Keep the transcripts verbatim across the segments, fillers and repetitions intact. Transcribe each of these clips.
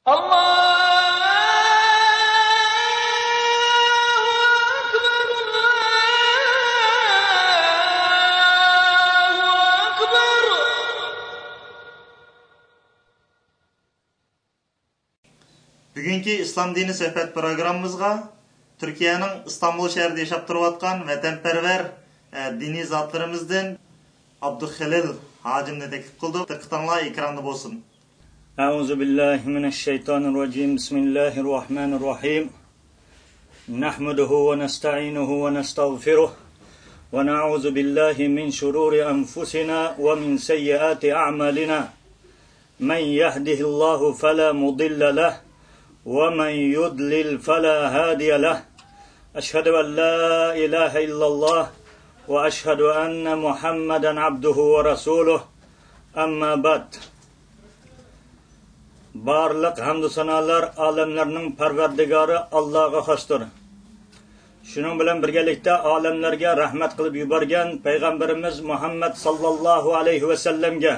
الله أكبر، الله أكبر. بۈگۈنكى ئىسلام دىنى سۆھبەت پروگراممىمىزغا تۈركىيەنىڭ ئىستانبۇل شەھىرىدە ياشاپ تۇرۇۋاتقان ۋەتەنپەرۋەر، ئە، دىنىي زاتلىرىمىزدىن ئابدۇخېلىل ھاجىمنى تەكلىپ قىلدۇق. دىققىتىڭلار ئېكراندا بولسۇن. أعوذ بالله من الشيطان الرجيم. بسم الله الرحمن الرحيم. نحمده ونستعينه ونستغفره، ونعوذ بالله من شرور أنفسنا ومن سيئات أعمالنا. من يهده الله فلا مضل له، ومن يضلل فلا هادي له. أشهد أن لا إله إلا الله، وأشهد أن محمدا عبده ورسوله. أما بعد. بارلىق ھەمدۇ سانالار ئالەملەرنىڭ پەرۋەردىگارى ئاللاغا خاستۇر. شۇنىڭ بىلەن بىرگىلىكتە، ئالەملەرگە رەھمەت قىلىپ يۈبەرگەن پەيغەمبىرىمىز مۇھەممەد ساللاللاھۇ ئەلەيھى ۋەسەللەمگە،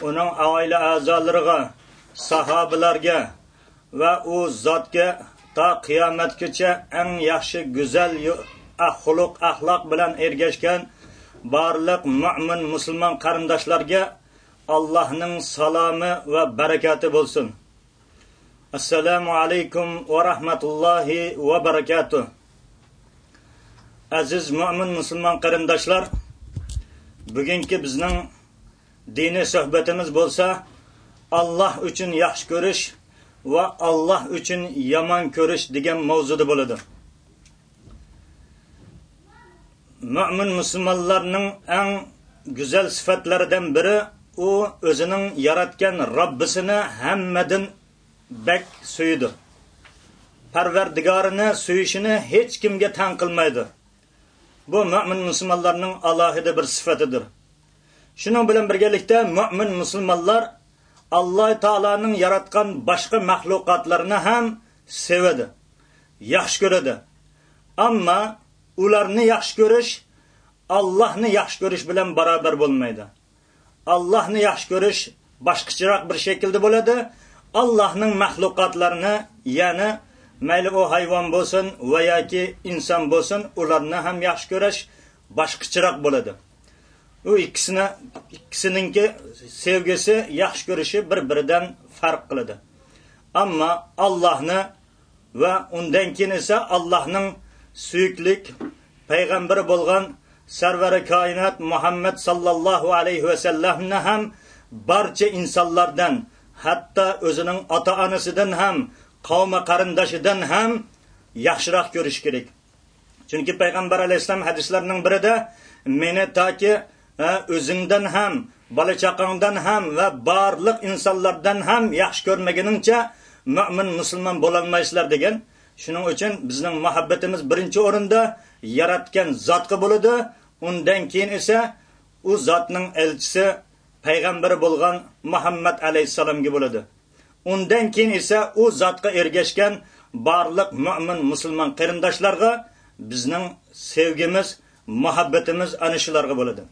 ئۇنىڭ ئائىلە ئەزالىرىغا، ساھابىلەرگە ۋە ئۇ زاتقا تا قىيامەتكىچە ئەڭ ياخشى، گۈزەل يو-، ئەخ-، خۇلق-ئەخلاق بىلەن ئەگەشكەن بارلىق مۆمىن مۇسۇلمان قېرىنداشلارغا ئاللاھنىڭ سالامى ۋە بەرىكاتى بولسۇن. ئەسسالامۇ ئەلەيكۇم ۋە رەھمەتۇللاھى ۋە بەرىكاتۇھ. ئەزىز مۆمىن مۇسۇلمان قېرىنداشلار، بۈگۈنكى بىزنىڭ دىنىي سۆھبىتىمىز بولسا، ئاللاھ ئۈچۈن ياخشى كۆرۈش ۋە ئاللاھ ئۈچۈن يامان كۆرۈش دېگەن ماۋزۇدا بولىدۇ. مۆمىن مۇسۇلمانلارنىڭ ئەڭ گۈزەل سۈپەتلىرىدىن بىرى، ئۇ ئۆزىنىڭ ياراتقان رەببىسىنى ھەممىدىن بەك سۆيىدۇ. پەرۋەردىگارىنى سۆيۈشىنى ھېچكىمگە تەڭ قىلمايدۇ. بۇ مۆمىن مۇسۇلمانلارنىڭ ئالاھىدە بىر سۈپىتىدۇر. شۇنىڭ بىلەن بىرگىلىكتە، مۆمىن مۇسۇلمانلار ئاللاھ تائالانىڭ ياراتقان باشقا مەخلۇقاتلىرىنى ھەم سېۋىدۇ، ياخشى كۆرىدۇ. ئەمما ئۇلارنى ياخشى كۆرۈش ئاللاھنى ياخشى كۆرۈش بىلەن باراۋەر بولمايدۇ. ئاللاھنى ياخشى كۆرۈش باشقىچىراق بىر شەكىلدە بولىدۇ. ئاللاھنىڭ مەخلۇقاتلىرىنى، يەنى مەيلى ئۇ ھايۋان بولسۇن ۋە ياكى ئىنسان بولسۇن، ئۇلارنى ھەم ياخشى كۆرۈش باشقىچىراق بولىدۇ. ئۇ ئىككىسىنى، ئىككىسىنىڭكى سۆيگۈسى، ياخشى كۆرۈشى بىر-بىرىدىن پەرق قىلىدۇ. ئەمما ئاللاھنى ۋە ئۇندىن كېيىن ئېسە ئاللاھنىڭ سۆيۈكلۈك پەيغەمبىرى بولغان سەرۋەرى كائىنات مۇھەممەد ساللاللاھۇ ئەلەيھى ۋەسەللەمنى ھەم بارچە ئىنسانلاردىن، ھەتتا ئۆزىنىڭ ئاتا-ئانىسىدىن ھەم قەۋمى قېرىندىشىدىن ھەم ياخشىراق كۆرۈش كېرەك. چۈنكى پەيغەمبەر ئەلەيھىسسالام ھەدىسلەرنىڭ بىرىدە، مېنى تاكى، ھە، ئۆزۈڭدىن ھەم، بالا-چاقاڭدىن ھەم ۋە بارلىق ئىنسانلاردىن ھەم ياخشى كۆرمىگىنىڭچە مۆمىن مۇسۇلمان بولالمايسىلەر، دېگەن. شۇنىڭ ئۈچۈن بىزنىڭ مۇھەببىتىمىز بىرىنچى ئورۇندا ياراتقان زاتقا بولىدۇ، ئۇندىن كېيىن ئېسە ئۇ زاتنىڭ ئەلچىسى، پەيغەمبىرى بولغان مۇھەممەد ئەلەيھىسسالامغا بولىدۇ. ئۇندىن كېيىن ئېسە ئۇ زاتقا ئېرىشكەن بارلىق مۆمىن مۇسۇلمان قېرىنداشلارغا بىزنىڭ سۆيگۈمىز، مۇھەببىتىمىز ئەنە شۇلارغا بولىدۇ.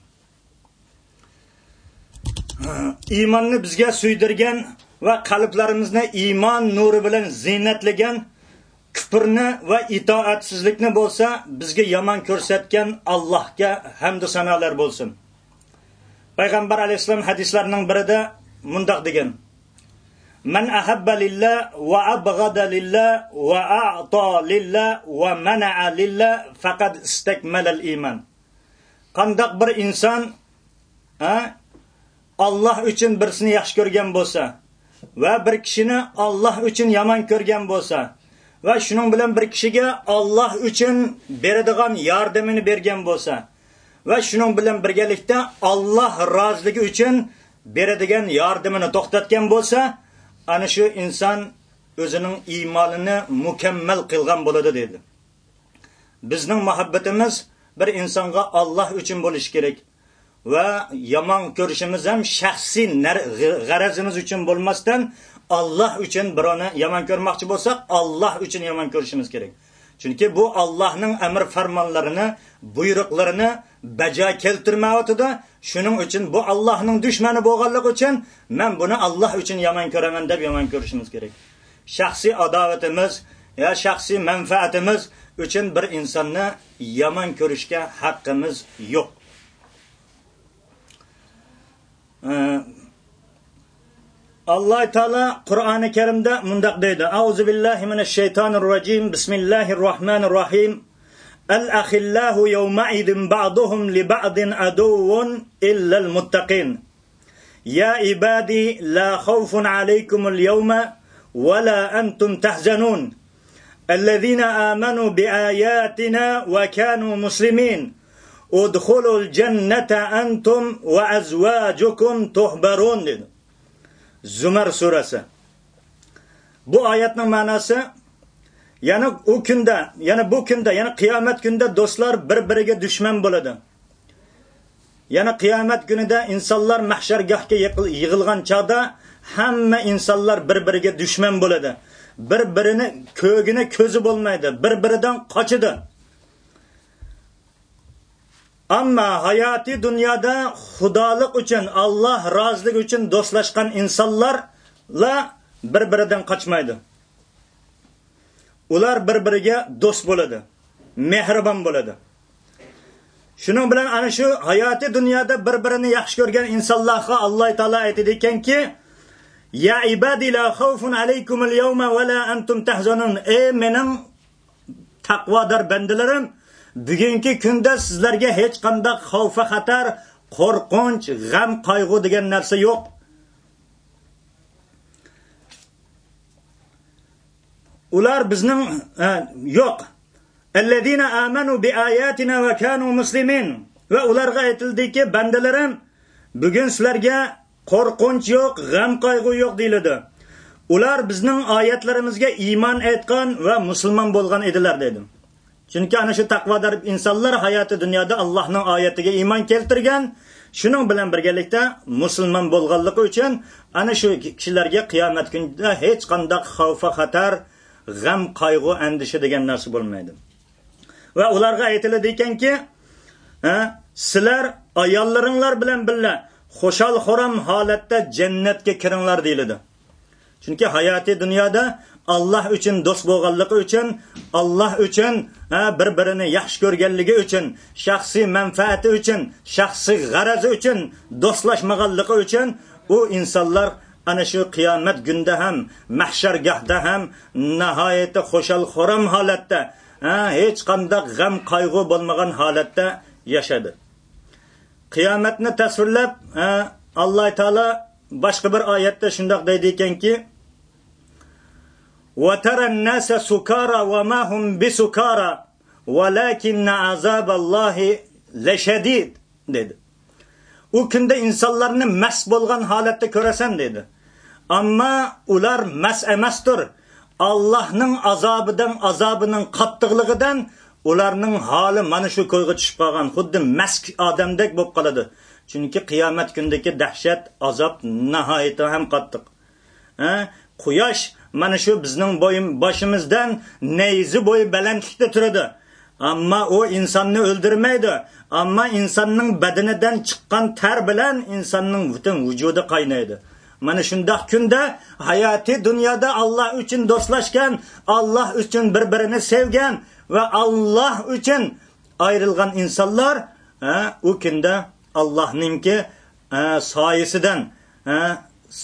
ئىماننى بىزگە سۆيدۈرگەن ۋە قەلبلىرىمىزنى ئىمان نۇرى بىلەن زىننەتلىگەن، كۇپرنى ۋە ئىتائەتسىزلىكنى بولسا بىزگە يامان كۆرسەتكەن ئاللاھقا ھەمدۇ سانالار بولسۇن. پەيغەمبەر ئەلەيھىسسالام ھەدىسلەرنىڭ بىرىدە مۇنداق دېگەن: مەن ئەھەببە لىللا ۋە ئەبغەدە لىللا ۋە ئەئتا لىللا ۋە مەنەئە لىللا فەقەد ئىستەكمەلەل ئىمان. قانداق بىر ئىنسان، ھە، ئاللاھ ئۈچۈن بىرسىنى ياخشى كۆرگەن بولسا ۋە بىر كىشىنى ئاللاھ ئۈچۈن يامان كۆرگەن بولسا ۋە شۇنىڭ بىلەن بىر كىشىگە ئاللاھ ئۈچۈن بېرىدىغان ياردىمىنى بەرگەن بولسا ۋە شۇنىڭ بىلەن بىرگىلىكتە ئاللاھ رازىلىقى ئۈچۈن بېرىدىغان ياردىمىنى توختاتقان بولسا، ئەنە شۇ ئىنسان ئۆزىنىڭ ئىمانىنى مۇكەممەل قىلغان بولىدۇ، دېدى. بىزنىڭ مۇھەببىتىمىز بىر ئىنسانغا ئاللاھ ئۈچۈن بولۇشى كېرەك ۋە يامان كۆرۈشىمىز ھەم شەخسىي نەر-، غەرەزىمىز ئۈچۈن بولماستىن، ئاللاھ ئۈچۈن بىرەۋنى يامان كۆرمەكچى بولساق، ئاللاھ ئۈچۈن يامان كۆرۈشىمىز كېرەك. چۈنكى بۇ ئاللاھنىڭ ئەمر-فەرمانلىرىنى، بۇيرۇقلىرىنى بەجا كەلتۈرمەيۋاتىدۇ. شۇنىڭ ئۈچۈن بۇ ئاللاھنىڭ دۈشمىنى بولغانلىقى ئۈچۈن مەن بۇنى ئاللاھ ئۈچۈن يامان كۆرىمەن دەپ يامان كۆرۈشىمىز كېرەك. شەخسىي ئاداۋىتىمىز يا شەخسىي مەنپەئەتىمىز ئۈچۈن بىر ئىنساننى يامان كۆرۈشكە ھەققىمىز يوق. ئە، ئاللاھ تائالا قۇرئانى كەرىمدە مۇنداق دەيدۇ: أعوذ بالله من الشيطان الرجيم. بسم الله الرحمن الرحيم. الأخلاء يومئذ بعضهم لبعض عدو إلا المتقين. يا عبادي لا خوف عليكم اليوم ولا أنتم تحزنون. الذين آمنوا بآياتنا وكانوا مسلمين. ادخلوا الجنة أنتم وأزواجكم تحبرون، دېدى. زۇمەر سۈرەسى. بۇ ئايەتنىڭ مەناسى، يەنى ئۇ كۈندە، يەنى بۇ كۈندە، يەنى قىيامەت كۈندە دوستلار بىر-بىرىگە دۈشمەن بولىدۇ. يەنى قىيامەت كۈنىدە ئىنسانلار مەھشەرگاھقا يىقىل-، يىغىلغان چاغدا ھەممە ئىنسانلار بىر-بىرىگە دۈشمەن بولىدۇ. بىر-بىرىنى كۆرگىنى كۆزى بولمايدۇ، بىر-بىرىدىن قاچىدۇ. ئەمما ھاياتىي دۇنيادا خۇدالىق ئۈچۈن، ئاللاھ رازىلىقى ئۈچۈن دوستلاشقان ئىنسانلارلا بىر-بىرىدىن قاچمايدۇ. ئۇلار بىر-بىرىگە دوست بولىدۇ، مېھرىبان بولىدۇ. شۇنىڭ بىلەن ئەنە شۇ ھاياتىي دۇنيادا بىر-بىرىنى ياخشى كۆرگەن ئىنسانلارغا ئاللاھ تائالا ئېيتىدىكەنكى، يا ئىبادى لا خوفۇن ئەلەيكۇمۇل يەۋمە ۋە لا ئەنتۇم تەھزەنۇن. ئەي مېنىڭ تەقۋادار بەندىلىرىم، بۈگۈنكى كۈندە سىزلەرگە ھېچقانداق خەۋپە-خەتەر، قورقۇنچ، غەم-قايغۇ دېگەن نەرسە يوق. ئۇلار بىزنىڭ، ئە، يوق. الذين آمنوا بآياتنا وكانوا مسلمين. ۋە ئۇلارغا ئېيتىلدىكى، بەندىلىرىم، بۈگۈن سىلەرگە قورقۇنچ يوق، غەم-قايغۇ يوق دېيىلىدۇ. ئۇلار بىزنىڭ ئايەتلىرىمىزگە ئىمان ئېيتقان ۋە مۇسۇلمان بولغان ئىدىلەر، دېدى. چۈنكى ئەنە شۇ تەقۋادار ئىنسانلار ھاياتىي دۇنيادا ئاللاھنىڭ ئايىتىگە ئىمان كەلتۈرگەن، شۇنىڭ بىلەن بىرگىلىكتە مۇسۇلمان بولغانلىقى ئۈچۈن ئەنە شۇ كىشىلەرگە قىيامەت كۈنىدە ھېچقانداق خەۋپە-خەتەر، غەم-قايغۇ، ئەندىشە دېگەن نەرسە بولمايدۇ. ۋە ئۇلارغا ئېيتىلىدىكەنكى، ھە، سىلەر ئاياللىرىڭلار بىلەن بىللە خۇشال-خۇرام ھالەتتە جەننەتكە كىرىڭلار دېيىلىدۇ. چۈنكى ھاياتىي دۇنيادا ئاللاھ ئۈچۈن دوست بولغانلىقى ئۈچۈن، ئاللاھ ئۈچۈن، ھە، بىر-بىرىنى ياخشى كۆرگەنلىكى ئۈچۈن، شەخسىي مەنپەئەتى ئۈچۈن، شەخسىي غەرىزى ئۈچۈن دوستلاشمىغانلىقى ئۈچۈن ئۇ ئىنسانلار ئەنە شۇ قىيامەت كۈنىدە ھەم، مەھشەرگاھتا ھەم ناھايىتى خۇشال-خۇرام ھالەتتە، ھە، ھېچقانداق غەم-قايغۇ بولمىغان ھالەتتە ياشايدۇ. قىيامەتنى تەسۋىرلەپ، ھە، ئاللاھ تائالا باشقا بىر ئايەتتە شۇنداق دەيدىكەنكى، وترى الناس سكارى وما هم بسكارى ولكن عذاب الله لشديد، دېدى. ئۇ كۈندە ئىنسانلارنى مەست بولغان ھالەتتە كۆرەسەن، دېدى. ئەمما ئۇلار مەست ئەمەستۇر. ئاللاھنىڭ ئازابىدىن، ئازابىنىڭ قاتتىقلىقىدىن ئۇلارنىڭ ھالى مانا شۇ كويغا چۈشۈپ قالغان، خۇددى مەست ئادەمدەك بولۇپ قالىدۇ. چۈنكى قىيامەت كۈنىدىكى دەھشەت، ئازاب ناھايىتى ھەم قاتتىق. ھە؟ قۇياش مانا شۇ بىزنىڭ بويۇم-، باشىمىزدىن نەيزە بويى بەلەنتلىكتە تۇرىدۇ. ئەمما ئۇ ئىنساننى ئۆلدۈرمەيدۇ. ئەمما ئىنساننىڭ بەدىنىدىن چىققان تەر بىلەن ئىنساننىڭ پۈتۈن ۋۇجۇدى قاينايدۇ. مانا شۇنداق كۈندە ھاياتىي دۇنيادا ئاللاھ ئۈچۈن دوستلاشقان، ئاللاھ ئۈچۈن بىر-بىرىنى سۆيگەن ۋە ئاللاھ ئۈچۈن ئايرىلغان ئىنسانلار، ھە، ئۇ كۈندە ئاللاھنىڭكى، ھە، سايىسىدىن، ھە،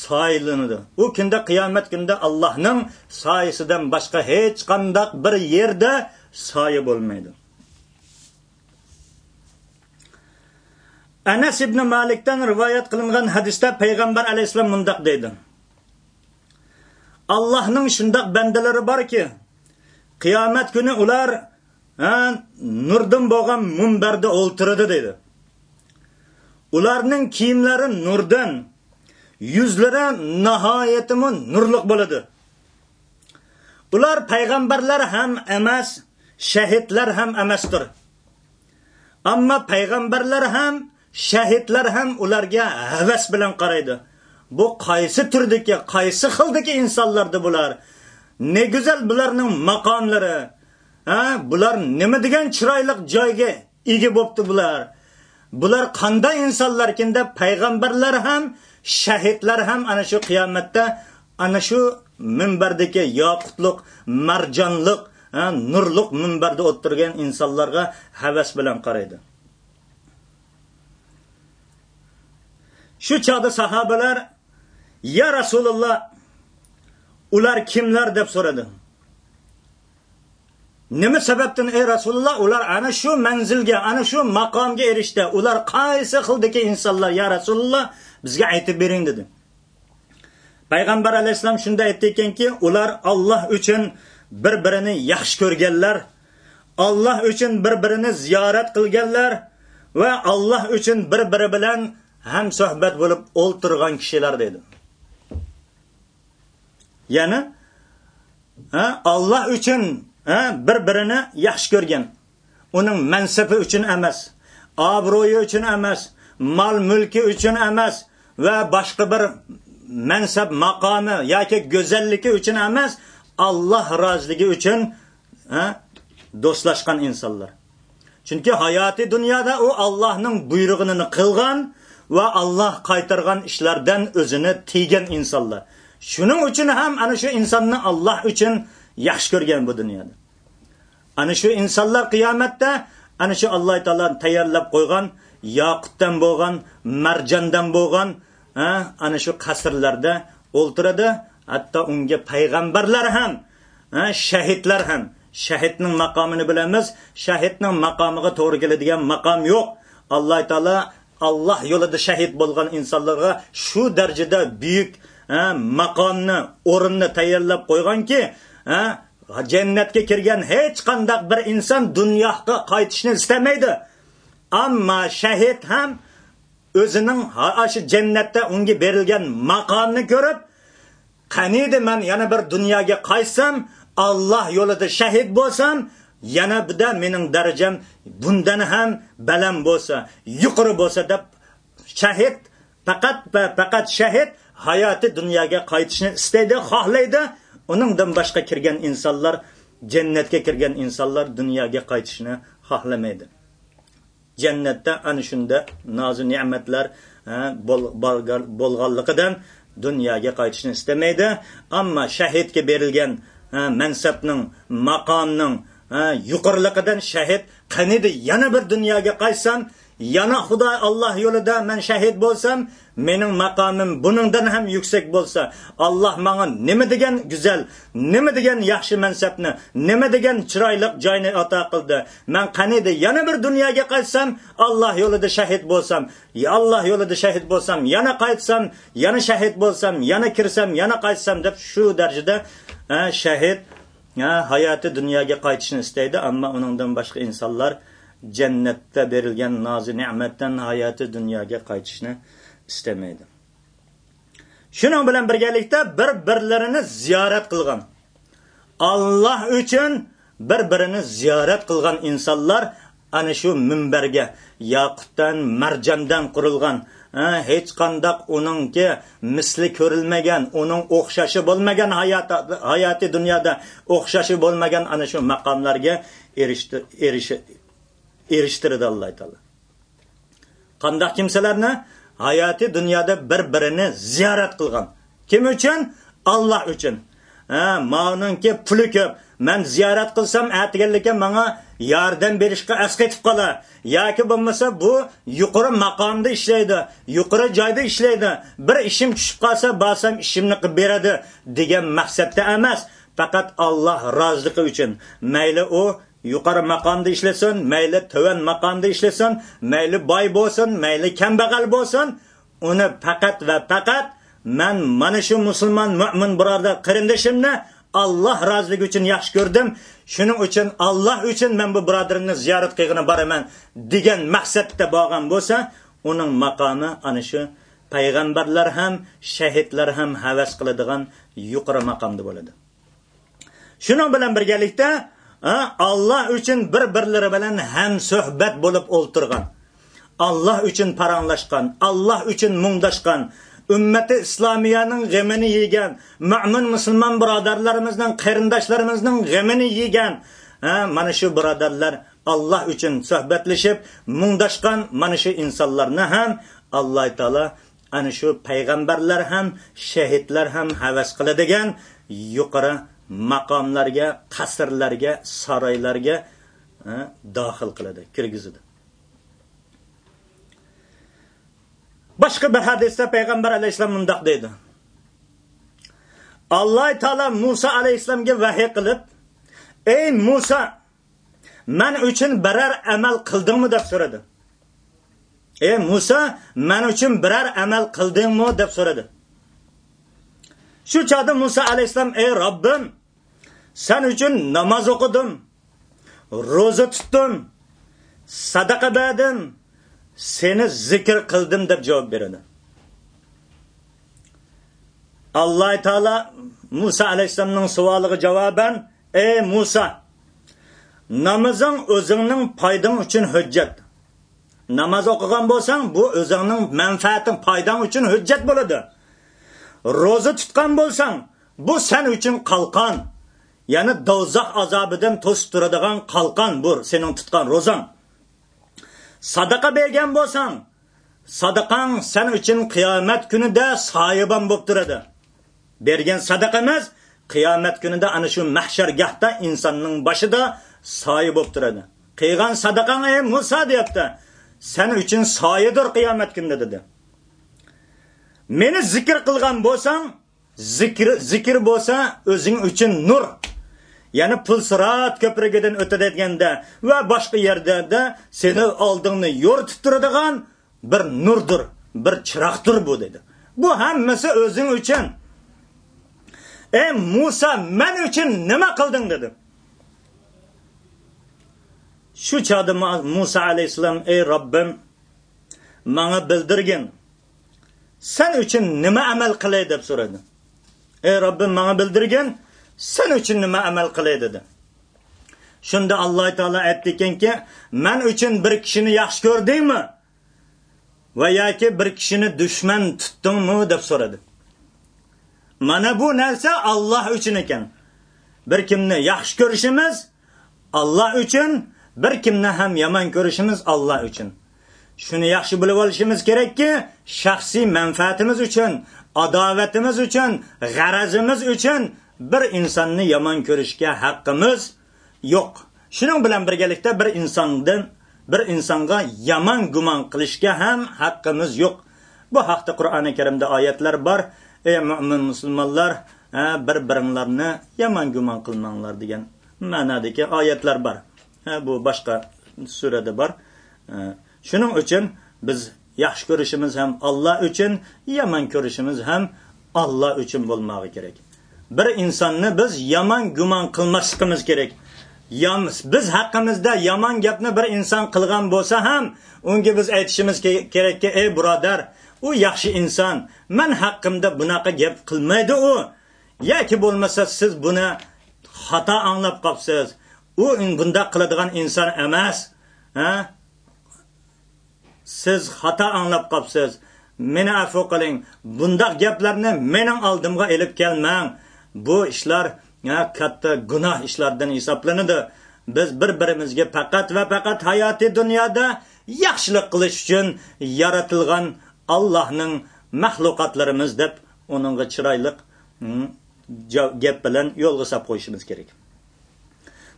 سايىلىنىدۇ. ئۇ كۈندە، قىيامەت كۈندە ئاللاھنىڭ سايىسىدىن باشقا ھېچقانداق بىر يەردە سايە بولمايدۇ. ئەنەس ئىبنى مالىكتىن رىۋايەت قىلىنغان ھەدىستە پەيغەمبەر ئەلەيھىسسالام مۇنداق دەيدۇ: ئاللاھنىڭ شۇنداق بەندىلىرى باركى، قىيامەت كۈنى ئۇلار، ھە، نۇردىن بولغان مۇنبەردە ئولتۇرىدۇ، دەيدۇ. ئۇلارنىڭ كىيىملىرى نۇردىن، يۈزلىرى ناھايىتىمۇ نۇرلۇق بولىدۇ. ئۇلار پەيغەمبەرلەر ھەم ئەمەس، شەھىدلەر ھەم ئەمەستۇر. ئەمما پەيغەمبەرلەر ھەم، شەھىدلەر ھەم ئۇلارغا ھەۋەس بىلەن قارايدۇ. بۇ قايسى تۈردىكى، قايسى خىلدىكى ئىنسانلاردۇ بۇلار؟ نېگۈزەل بۇلارنىڭ ماقاملىرى، ھە، بۇلار نېمە دېگەن چىرايلىق جايغا ئىگە بوپتۇ بۇلار. بۇلار قانداق ئىنسانلاركىن دەپ پەيغەمبەرلەر ھەم، شەھىدلەر ھەم ئەنە شۇ قىيامەتتە ئەنە شۇ مۇنبەردىكى ياقۇتلۇق، مەرجانلىق، ھە، نۇرلۇق مۇنبەردە ئولتۇرغان ئىنسانلارغا ھەۋەس بىلەن قارايدۇ. شۇ چاغدا ساھابىلەر، يا رەسۇلاللا، ئۇلار كىملەر دەپ سورىدى. نېمە سەۋەبتىن، ئەي رەسۇلاللا، ئۇلار ئەنە شۇ مەنزىلگە، ئەنە شۇ ماقامغا ئېرىشتى؟ ئۇلار قايسى خىلدىكى ئىنسانلار، يا رەسۇلاللا، بىزگە ئېيتىپ بېرىڭ، دېدى. پەيغەمبەر ئەلەيھىسسالام شۇنداق ئېيتتىكەنكى، ئۇلار ئاللاھ ئۈچۈن بىر-بىرىنى ياخشى كۆرگەنلەر، ئاللاھ ئۈچۈن بىر-بىرىنى زىيارەت قىلگەنلەر ۋە ئاللاھ ئۈچۈن بىر-بىرى بىلەن ھەمسۆھبەت بولۇپ ئولتۇرغان كىشىلەر، دەيدۇ. يەنى، ھە، ئاللاھ ئۈچۈن، ھە، بىر-بىرىنى ياخشى كۆرگەن. ئۇنىڭ مەنسىپى ئۈچۈن ئەمەس، ئابرۇيى ئۈچۈن ئەمەس، مال-مۈلكى ئۈچۈن ئەمەس ۋە باشقا بىر مەنسەپ ماقامى ياكى گۈزەللىكى ئۈچۈن ئەمەس، ئاللاھ رازىلىقى ئۈچۈن، ھە، دوستلاشقان ئىنسانلار. چۈنكى ھاياتىي دۇنيادا ئۇ ئاللاھنىڭ بۇيرۇغىنى قىلغان ۋە ئاللاھ قايتارغان ئىشلاردىن ئۆزىنى تىيگەن ئىنسانلار. شۇنىڭ ئۈچۈن ھەم ئەنە شۇ ئىنساننى ئاللاھ ئۈچۈن ياخشى كۆرگەن بۇ دۇنيادا. ئەنە شۇ ئىنسانلار قىيامەتتە ئەنە شۇ ئاللاھ تائالا تەييارلاپ قويغان ياقۇتتىن بولغان، مەرجاندىن بولغان، ھە، ئەنە شۇ قەسىرلەردە ئولتۇرىدۇ. ھەتتا ئۇنىڭغا پەيغەمبەرلەر ھەم، ھە، شەھىدلەر ھەم. شەھىدنىڭ ماقامىنى بىلىمىز. شەھىدنىڭ ماقامىغا توغرا كېلىدىغان ماقام يوق. ئاللاھ تائالا ئاللاھ يولىدا شەھىد بولغان ئىنسانلارغا شۇ دەرىجىدە بۈيۈك، ھە، ماقامنى، ئورۇننى تەييارلاپ قويغانكى، ھە، جەننەتكە كىرگەن ھېچقانداق بىر ئىنسان دۇنياغا قايتىشنى ئىستەمەيدۇ. ئەمما شەھىد ھەم ئۆزىنىڭ ھا-، ئاشۇ جەننەتتە ئۇنىڭغا بېرىلگەن ماقامنى كۆرۈپ، قېنىدى مەن يەنە بىر دۇنياغا قايتسام، ئاللاھ يولىدا شەھىد بولسام، يەنە بىردە مېنىڭ دەرىجەم بۇندىن ھەم بەلەن بولسا، يۇقىرى بولسا دەپ، شەھىد، پەقەت ۋە پەقەت شەھىد ھاياتىي دۇنياغا قايتىشنى ئىستەيدۇ، خاھلايدۇ. ئۇنىڭدىن باشقا كىرگەن ئىنسانلار، جەننەتكە كىرگەن ئىنسانلار دۇنياغا قايتىشنى خاھلىمايدۇ. جەننەتتە ئەنە شۇنداق نازۇ نېمەتلەر، ھە، بول-، بارغان-، بولغانلىقىدىن دۇنياغا قايتىشنى ئىستىمەيدۇ. ئەمما شەھىدكە بېرىلگەن، ھە، مەنسەپنىڭ، ماقامنىڭ، ھە، يۇقىرىلىقىدىن شەھىد، قېنىدى يەنە بىر دۇنياغا قايتسام، يەنە خۇدا ئاللاھ يولىدا مەن شەھىد بولسام، مېنىڭ ماقامىم بۇنىڭدىن ھەم يۈكسەك بولسا، ئاللاھ ماڭا نېمە دېگەن گۈزەل، نېمە دېگەن ياخشى مەنسەپنى، نېمە دېگەن چىرايلىق جاينى ئاتا قىلدى. مەن قېنىدى يەنە بىر دۇنياغا قايتسام، ئاللاھ يولىدا شەھىد بولسام، يا ئاللاھ يولىدا شەھىد بولسام، يەنە قايتسام، يەنە شەھىد بولسام، يەنە كىرسەم، يەنە قايتسام دەپ شۇ دەرىجىدە، ھە، شەھىد، ھە، ھاياتىي دۇنياغا قايتىشنى ئىستەيدۇ، ئەمما ئۇنىڭدىن باشقا ئىنسانلار جەننەتتە بېرىلگەن نازۇ نېمەتتىن ھاياتىي دۇنياغا قايتىشنى ئىستەمەيدۇ. شۇنىڭ بىلەن بىرگەلىكتە بىر-بىرلىرىنى زىيارەت قىلغان، ئاللاھ ئۈچۈن بىر-بىرىنى زىيارەت قىلغان ئىنسانلار ئەنە شۇ مۇنبەرگە ياقۇتتىن، مەرجاندىن قۇرۇلغان، ھە، ھېچقانداق ئۇنىڭكى مىسلى كۆرۈلمىگەن، ئۇنىڭ ئوخشاش بولمىغان ھايات-، ھاياتىي دۇنيادا ئوخشاش بولمىغان ئەنە شۇ ماقاملارغا ئېرىشتى-، ئېرىشە-، ئېرىشتۈرىدۇ ئاللاھ تائالا. قانداق كىمسىلەرنى؟ ھاياتىي دۇنيادا بىر-بىرىنى زىيارەت قىلغان. كىم ئۈچۈن؟ ئاللاھ ئۈچۈن. ھە، ماۋۇنىڭكى پۇلى كۆپ. مەن زىيارەت قىلسام، ئەتىگەنلىككە ماڭا ياردەم بېرىشقا ئەسقېتىپ قالار. ياكى بولمىسا، بۇ يۇقىرى ماقامدا ئىشلەيدۇ، يۇقىرى جايدا ئىشلەيدۇ. بىر ئىشىم چۈشۈپ قالسا، بارسام ئىشىمنى قىلىپ بېرىدۇ، دېگەن مەقسەتتە ئەمەس. پەقەت ئاللاھ رازىلىقى ئۈچۈن. مەيلى ئۇ يۇقىرى ماقامدا ئىشلىسۇن، مەيلى تۆۋەن ماقامدا ئىشلىسۇن، مەيلى باي بولسۇن، مەيلى كەمبەغەل بولسۇن، ئۇنى پەقەت ۋە پەقەت مەن مانا شۇ مۇسۇلمان مۆمىن بۇرادەر قېرىندىشىمنى ئاللاھ رازىلىقى ئۈچۈن ياخشى كۆردۈم، شۇنىڭ ئۈچۈن ئاللاھ ئۈچۈن مەن بۇ بۇرادىرىمنى زىيارەت قىلغىلى بارىمەن دېگەن مەقسەتتە بارغان بولسا، ئۇنىڭ ماقامى ئانا شۇ پەيغەمبەرلەر ھەم شەھىدلەر ھەم ھەۋەس قىلىدىغان يۇقىرى ماقامدا بولىدۇ. شۇنىڭ بىلەن بىرگەلىكتە، ھە، ئاللاھ ئۈچۈن بىر-بىرلىرى بىلەن ھەمسۆھبەت بولۇپ ئولتۇرغان، ئاللاھ ئۈچۈن پاراڭلاشقان، ئاللاھ ئۈچۈن مۇڭداشقان، ئۈممەتى ئىسلامىيەنىڭ غېمىنى يېگەن، مۆمىن مۇسۇلمان بۇرادەرلىرىمىزنىڭ، قېرىنداشلىرىمىزنىڭ غېمىنى يېگەن، ھە، مانا شۇ بۇرادەرلەر ئاللا ئۈچۈن سۆھبەتلىشىپ، مۇڭداشقان مانا شۇ ئىنسانلارنى ھەم ئاللا تائالا ئەنە شۇ پەيغەمبەرلەر ھەم، شېھىتلەر ھەم ھەۋەس قىلىدىغان يۇقىرى ماقاملارغا، قەسىرلەرگە، سارايلارغا، ھە، داخىل قىلىدۇ، كىرگۈزىدۇ. باشقا بىر ھەدىستە پەيغەمبەر ئەلەيھىسسالام مۇنداق دەيدۇ. ئاللا تائالا مۇسا ئەلەيھىسسالامغا ۋەھىي قىلىپ، «ئەي مۇسا، مەن ئۈچۈن بىرەر ئەمەل قىلدىڭمۇ؟» دەپ سورىدى. «ئەي مۇسا، مەن ئۈچۈن بىرەر ئەمەل قىلدىڭمۇ؟» دەپ سورىدى. شۇ چاغدا مۇسا ئەلەيھىسسالام، «ئەي رەببىم، سەن ئۈچۈن ناماز ئوقۇدۇم، روزا تۇتتۇم، ساداقا بەردىم، سېنى زىكىر قىلدىم» دەپ جاۋاب بېرىدۇ. ئاللا تائالا مۇسا ئەلەيھىسسالامنىڭ سوئالىغا جاۋابەن، «ئەي مۇسا، نامىزىڭ ئۆزۈڭنىڭ پايدىڭ ئۈچۈن ھۆججەت. ناماز ئوقۇغان بولساڭ، بۇ ئۆزۈڭنىڭ مەنپەئەتىڭ، پايداڭ ئۈچۈن ھۆججەت بولىدۇ. روزا تۇتقان بولساڭ، بۇ سەن ئۈچۈن قالقان، يەنى دوزاخ ئازابىدىن توسۇپ تۇرىدىغان قالقان بۇ سېنىڭ تۇتقان روزاڭ. ساداقا بەرگەن بولساڭ، ساداقاڭ سەن ئۈچۈن قىيامەت كۈنىدە سايىبان بولۇپ تۇرىدۇ. بەرگەن ساداقىمىز قىيامەت كۈنىدە ئەنە شۇ مەھشەرگاھتا ئىنساننىڭ باشىدا سايە بولۇپ تۇرىدۇ. قىلغان ساداقاڭ، ئەي مۇسا، دەپتۇ، سەن ئۈچۈن سايىدۇر قىيامەت كۈنىدە» دېدى. مېنى زىكىر قىلغان بولساڭ، زىكىر، زىكىر بولسا ئۆزۈڭ ئۈچۈن نۇر. يەنى پۇلسىرات كۆپرىكىدىن ئۆتىدىغەندە ۋە باشقا يەردە سېنى ئالدىڭنى يورۇتۇپ تۇرىدىغان بىر نۇردۇر، بىر چىراغدۇر بۇ، دېدى. بۇ ھەممىسى ئۆزۈڭ ئۈچۈن. ئەي مۇسا، مەن ئۈچۈن نېمە قىلدىڭ؟ دېدى. شۇ چاغدا مۇ-، مۇسا ئەلەيھىسسالام، ئەي رەببىم، ماڭا بىلدۈرگىن، سەن ئۈچۈن نېمە ئەمەل قىلەي دەپ سورىدى. ئەي رەببىم، ماڭا بىلدۈرگىن، سەن ئۈچۈن نېمە ئەمەل قىلەي دېدى. شۇندا ئاللا تائالا ئېيتتىكەنكى، مەن ئۈچۈن بىر كىشىنى ياخشى كۆردۈڭمۇ؟ ۋە ياكى بىر كىشىنى دۈشمەن تۇتتۇڭمۇ دەپ سورىدى. مانا بۇ نەرسە ئاللا ئۈچۈن ئىكەن. بىر كىمنى ياخشى كۆرۈشىمىز ئاللا ئۈچۈن، بىر كىمنى ھەم يامان كۆرۈشىمىز ئاللا ئۈچۈن. شۇنى ياخشى بىلىۋېلىشىمىز كېرەككى، شەخسىي مەنپەئەتىمىز ئۈچۈن، ئاداۋىتىمىز ئۈچۈن، غەرىزىمىز ئۈچۈن بىر ئىنساننى يامان كۆرۈشكە ھەققىمىز يوق. شۇنىڭ بىلەن بىرگىلىكتە بىر ئىنساندىن، بىر ئىنسانغا يامان گۇمان قىلىشكا ھەم ھەققىمىز يوق. بۇ ھەقتە قۇرئانى كەرىمدە ئايەتلەر بار. ئەي مۆمىن مۇسۇلمانلار، ھە، بىر-بىرىڭلارنى يامان گۇمان قىلماڭلار دېگەن مەنادىكى ئايەتلەر بار. ھە، بۇ باشقا سۈرەدە بار. ھە، شۇنىڭ ئۈچۈن بىز ياخشى كۆرۈشىمىز ھەم ئاللا ئۈچۈن، يامان كۆرۈشىمىز ھەم ئاللا ئۈچۈن بولماقى كېرەك. بىر ئىنساننى بىز يامان گۇمان قىلماسلىقىمىز كېرەك. يام-، بىز ھەققىمىزدە يامان گەپنى بىر ئىنسان قىلغان بولسا ھەم، ئۇنىڭغا بىز ئېيتىشىمىز كېرەككى، ئەي بۇرادەر، ئۇ ياخشى ئىنسان، مەن ھەققىمدە بۇناقا گەپ قىلمايدۇ ئۇ. ياكى بولمىسا سىز بۇنى خاتا ئاڭلاپ قاپسىز. ئۇ بۇنداق قىلىدىغان ئىنسان ئەمەس. ھە؟ سىز خاتا ئاڭلاپ قاپسىز. مېنى ئەپۇ قىلىڭ. بۇنداق گەپلەرنى مېنىڭ ئالدىمغا ئېلىپ كەلمەڭ. بۇ ئىشلار، ھە، كاتتا گۇناھ ئىشلاردىن ھېسابلىنىدۇ. بىز بىر-بىرىمىزگە پەقەت ۋە پەقەت ھاياتىي دۇنيادا ياخشىلىق قىلىش ئۈچۈن يارىتىلغان ئاللاھنىڭ مەخلۇقاتلىرىمىز دەپ ئۇنىڭغا چىرايلىق، ھم، جا-، گەپ بىلەن يولغا ساپ قويۇشىمىز كېرەك.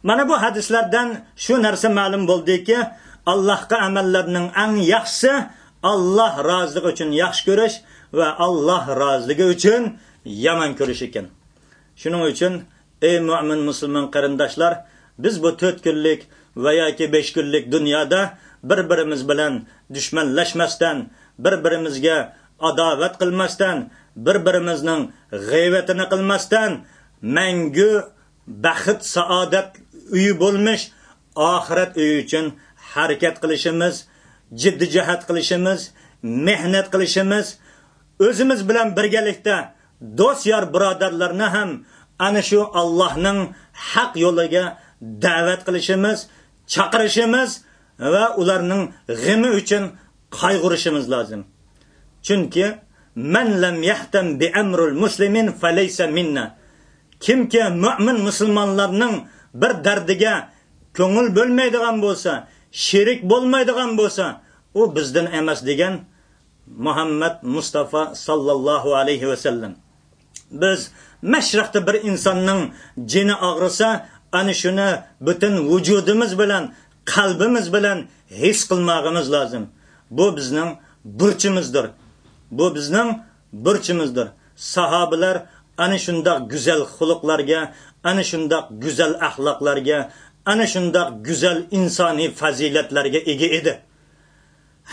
مانا بۇ ھەدىسلەردىن شۇ نەرسە مەلۇم بولدىكى، ئاللاھقا ئەمەللەرنىڭ ئەڭ ياخشىسى ئاللاھ رازىلىقى ئۈچۈن ياخشى كۆرۈش ۋە ئاللاھ رازىلىقى ئۈچۈن يامان كۆرۈش ئىكەن. شۇنىڭ ئۈچۈن، ئەي مۆمىن مۇسۇلمان قېرىنداشلار، بىز بۇ تۆت كۈنلۈك ۋە ياكى بەش كۈنلۈك دۇنيادا بىر-بىرىمىز بىلەن دۈشمەنلەشمەستىن، بىر-بىرىمىزگە ئاداۋەت قىلماستىن، بىر-بىرىمىزنىڭ غەيۋىتىنى قىلماستىن، مەڭگۈ بەخت-سائادەت ئۆيى بولمىش ئاخىرەت ئۆيى ئۈچۈن ھەرىكەت قىلىشىمىز، جىددىيجەھەت قىلىشىمىز، مېھنەت قىلىشىمىز، ئۆزىمىز بىلەن بىرگەلىكتە دوست-يار بۇرادەرلەرنى ھەم ئەنە شۇ ئاللاھنىڭ ھەق يولىغا دەۋەت قىلىشىمىز، چاقىرىشىمىز ۋە ئۇلارنىڭ غېمى ئۈچۈن قايغۇرۇشىمىز لازىم. چۈنكى، مەن لەم يەھتەم بىئەمرىل مۇسلىمىن فەلەيسە مىننا. كىمكى مۆمىن مۇسۇلمانلارنىڭ بىر دەردىگە كۆڭۈل بۆلمەيدىغان بولسا، شېرىك بولمايدىغان بولسا، ئۇ بىزدىن ئەمەس دېگەن مۇھەممەد مۇستافا ساللاللاھۇ ئەلەيھى ۋەسەللەم. بىز مەشرەقتە بىر ئىنساننىڭ جېنى ئاغرىسا، ئەنە شۇنى پۈتۈن ۋۇجۇدىمىز بىلەن، قەلبىمىز بىلەن ھېس قىلماغىمىز لازىم. بۇ بىزنىڭ بۇرچىمىزدۇر. بۇ بىزنىڭ بۇرچىمىزدۇر. ساھابىلەر ئەنە شۇنداق گۈزەل خۇلقلارغا، ئەنە شۇنداق گۈزەل ئەخلاقلارغا، ئەنە شۇنداق گۈزەل ئىنسانىي پەزىلەتلەرگە ئىگە ئىدى.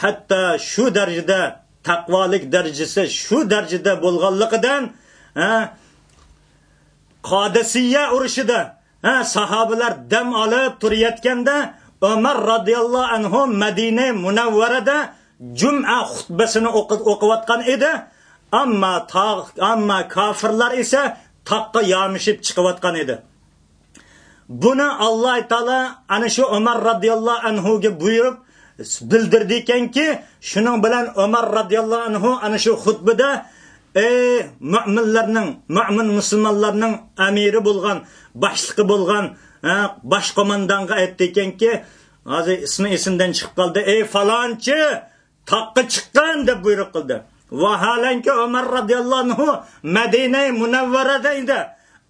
ھەتتا شۇ دەرىجىدە، تەقۋالىك دەرىجىسى شۇ دەرىجىدە بولغانلىقىدىن، ھە، قادىسىيە ئۇرۇشىدا، ھە، ساھابىلەر دەم ئېلىپ تۇرۇۋاتقاندا، ئۆمەر رازىياللاھۇ ئەنھۇ مەدىنە مۇنەۋۋەرەدە جۈمئە خۇتبىسىنى ئوقۇ-، ئوقۇۋاتقان ئىدى. ئەمما تا-، ئەمما كاپىرلار ئىسە تاغقا يامىشىپ چىقىۋاتقان ئىدى. بۇنى ئاللاھ تائالا ئەنە شۇ ئۆمەر رازىياللاھۇ ئەنھۇگە بۇيرۇپ بىلدۈردى ئىكەنكى، شۇنىڭ بىلەن ئۆمەر رازىياللاھۇ ئەنھۇ ئەنە شۇ خۇتبىدە، ئەي مۆمىنلەرنىڭ، مۆمىن مۇسۇلمانلارنىڭ ئەمىرى بولغان، باشلىقى بولغان، ھە، باش قوماندانغا ئېيتتى ئىكەنكى، ھازىر ئىسمى ئېسىمدىن چىقىپ قالدى، ئەي فالانچى، تاغقا چىققىن دەپ بۇيرۇق قىلدى. ۋاھالەنكى، ئۆمەر رازىياللاھۇ ئەنھۇ مەدىنە مۇنەۋۋەرەدە ئىدى.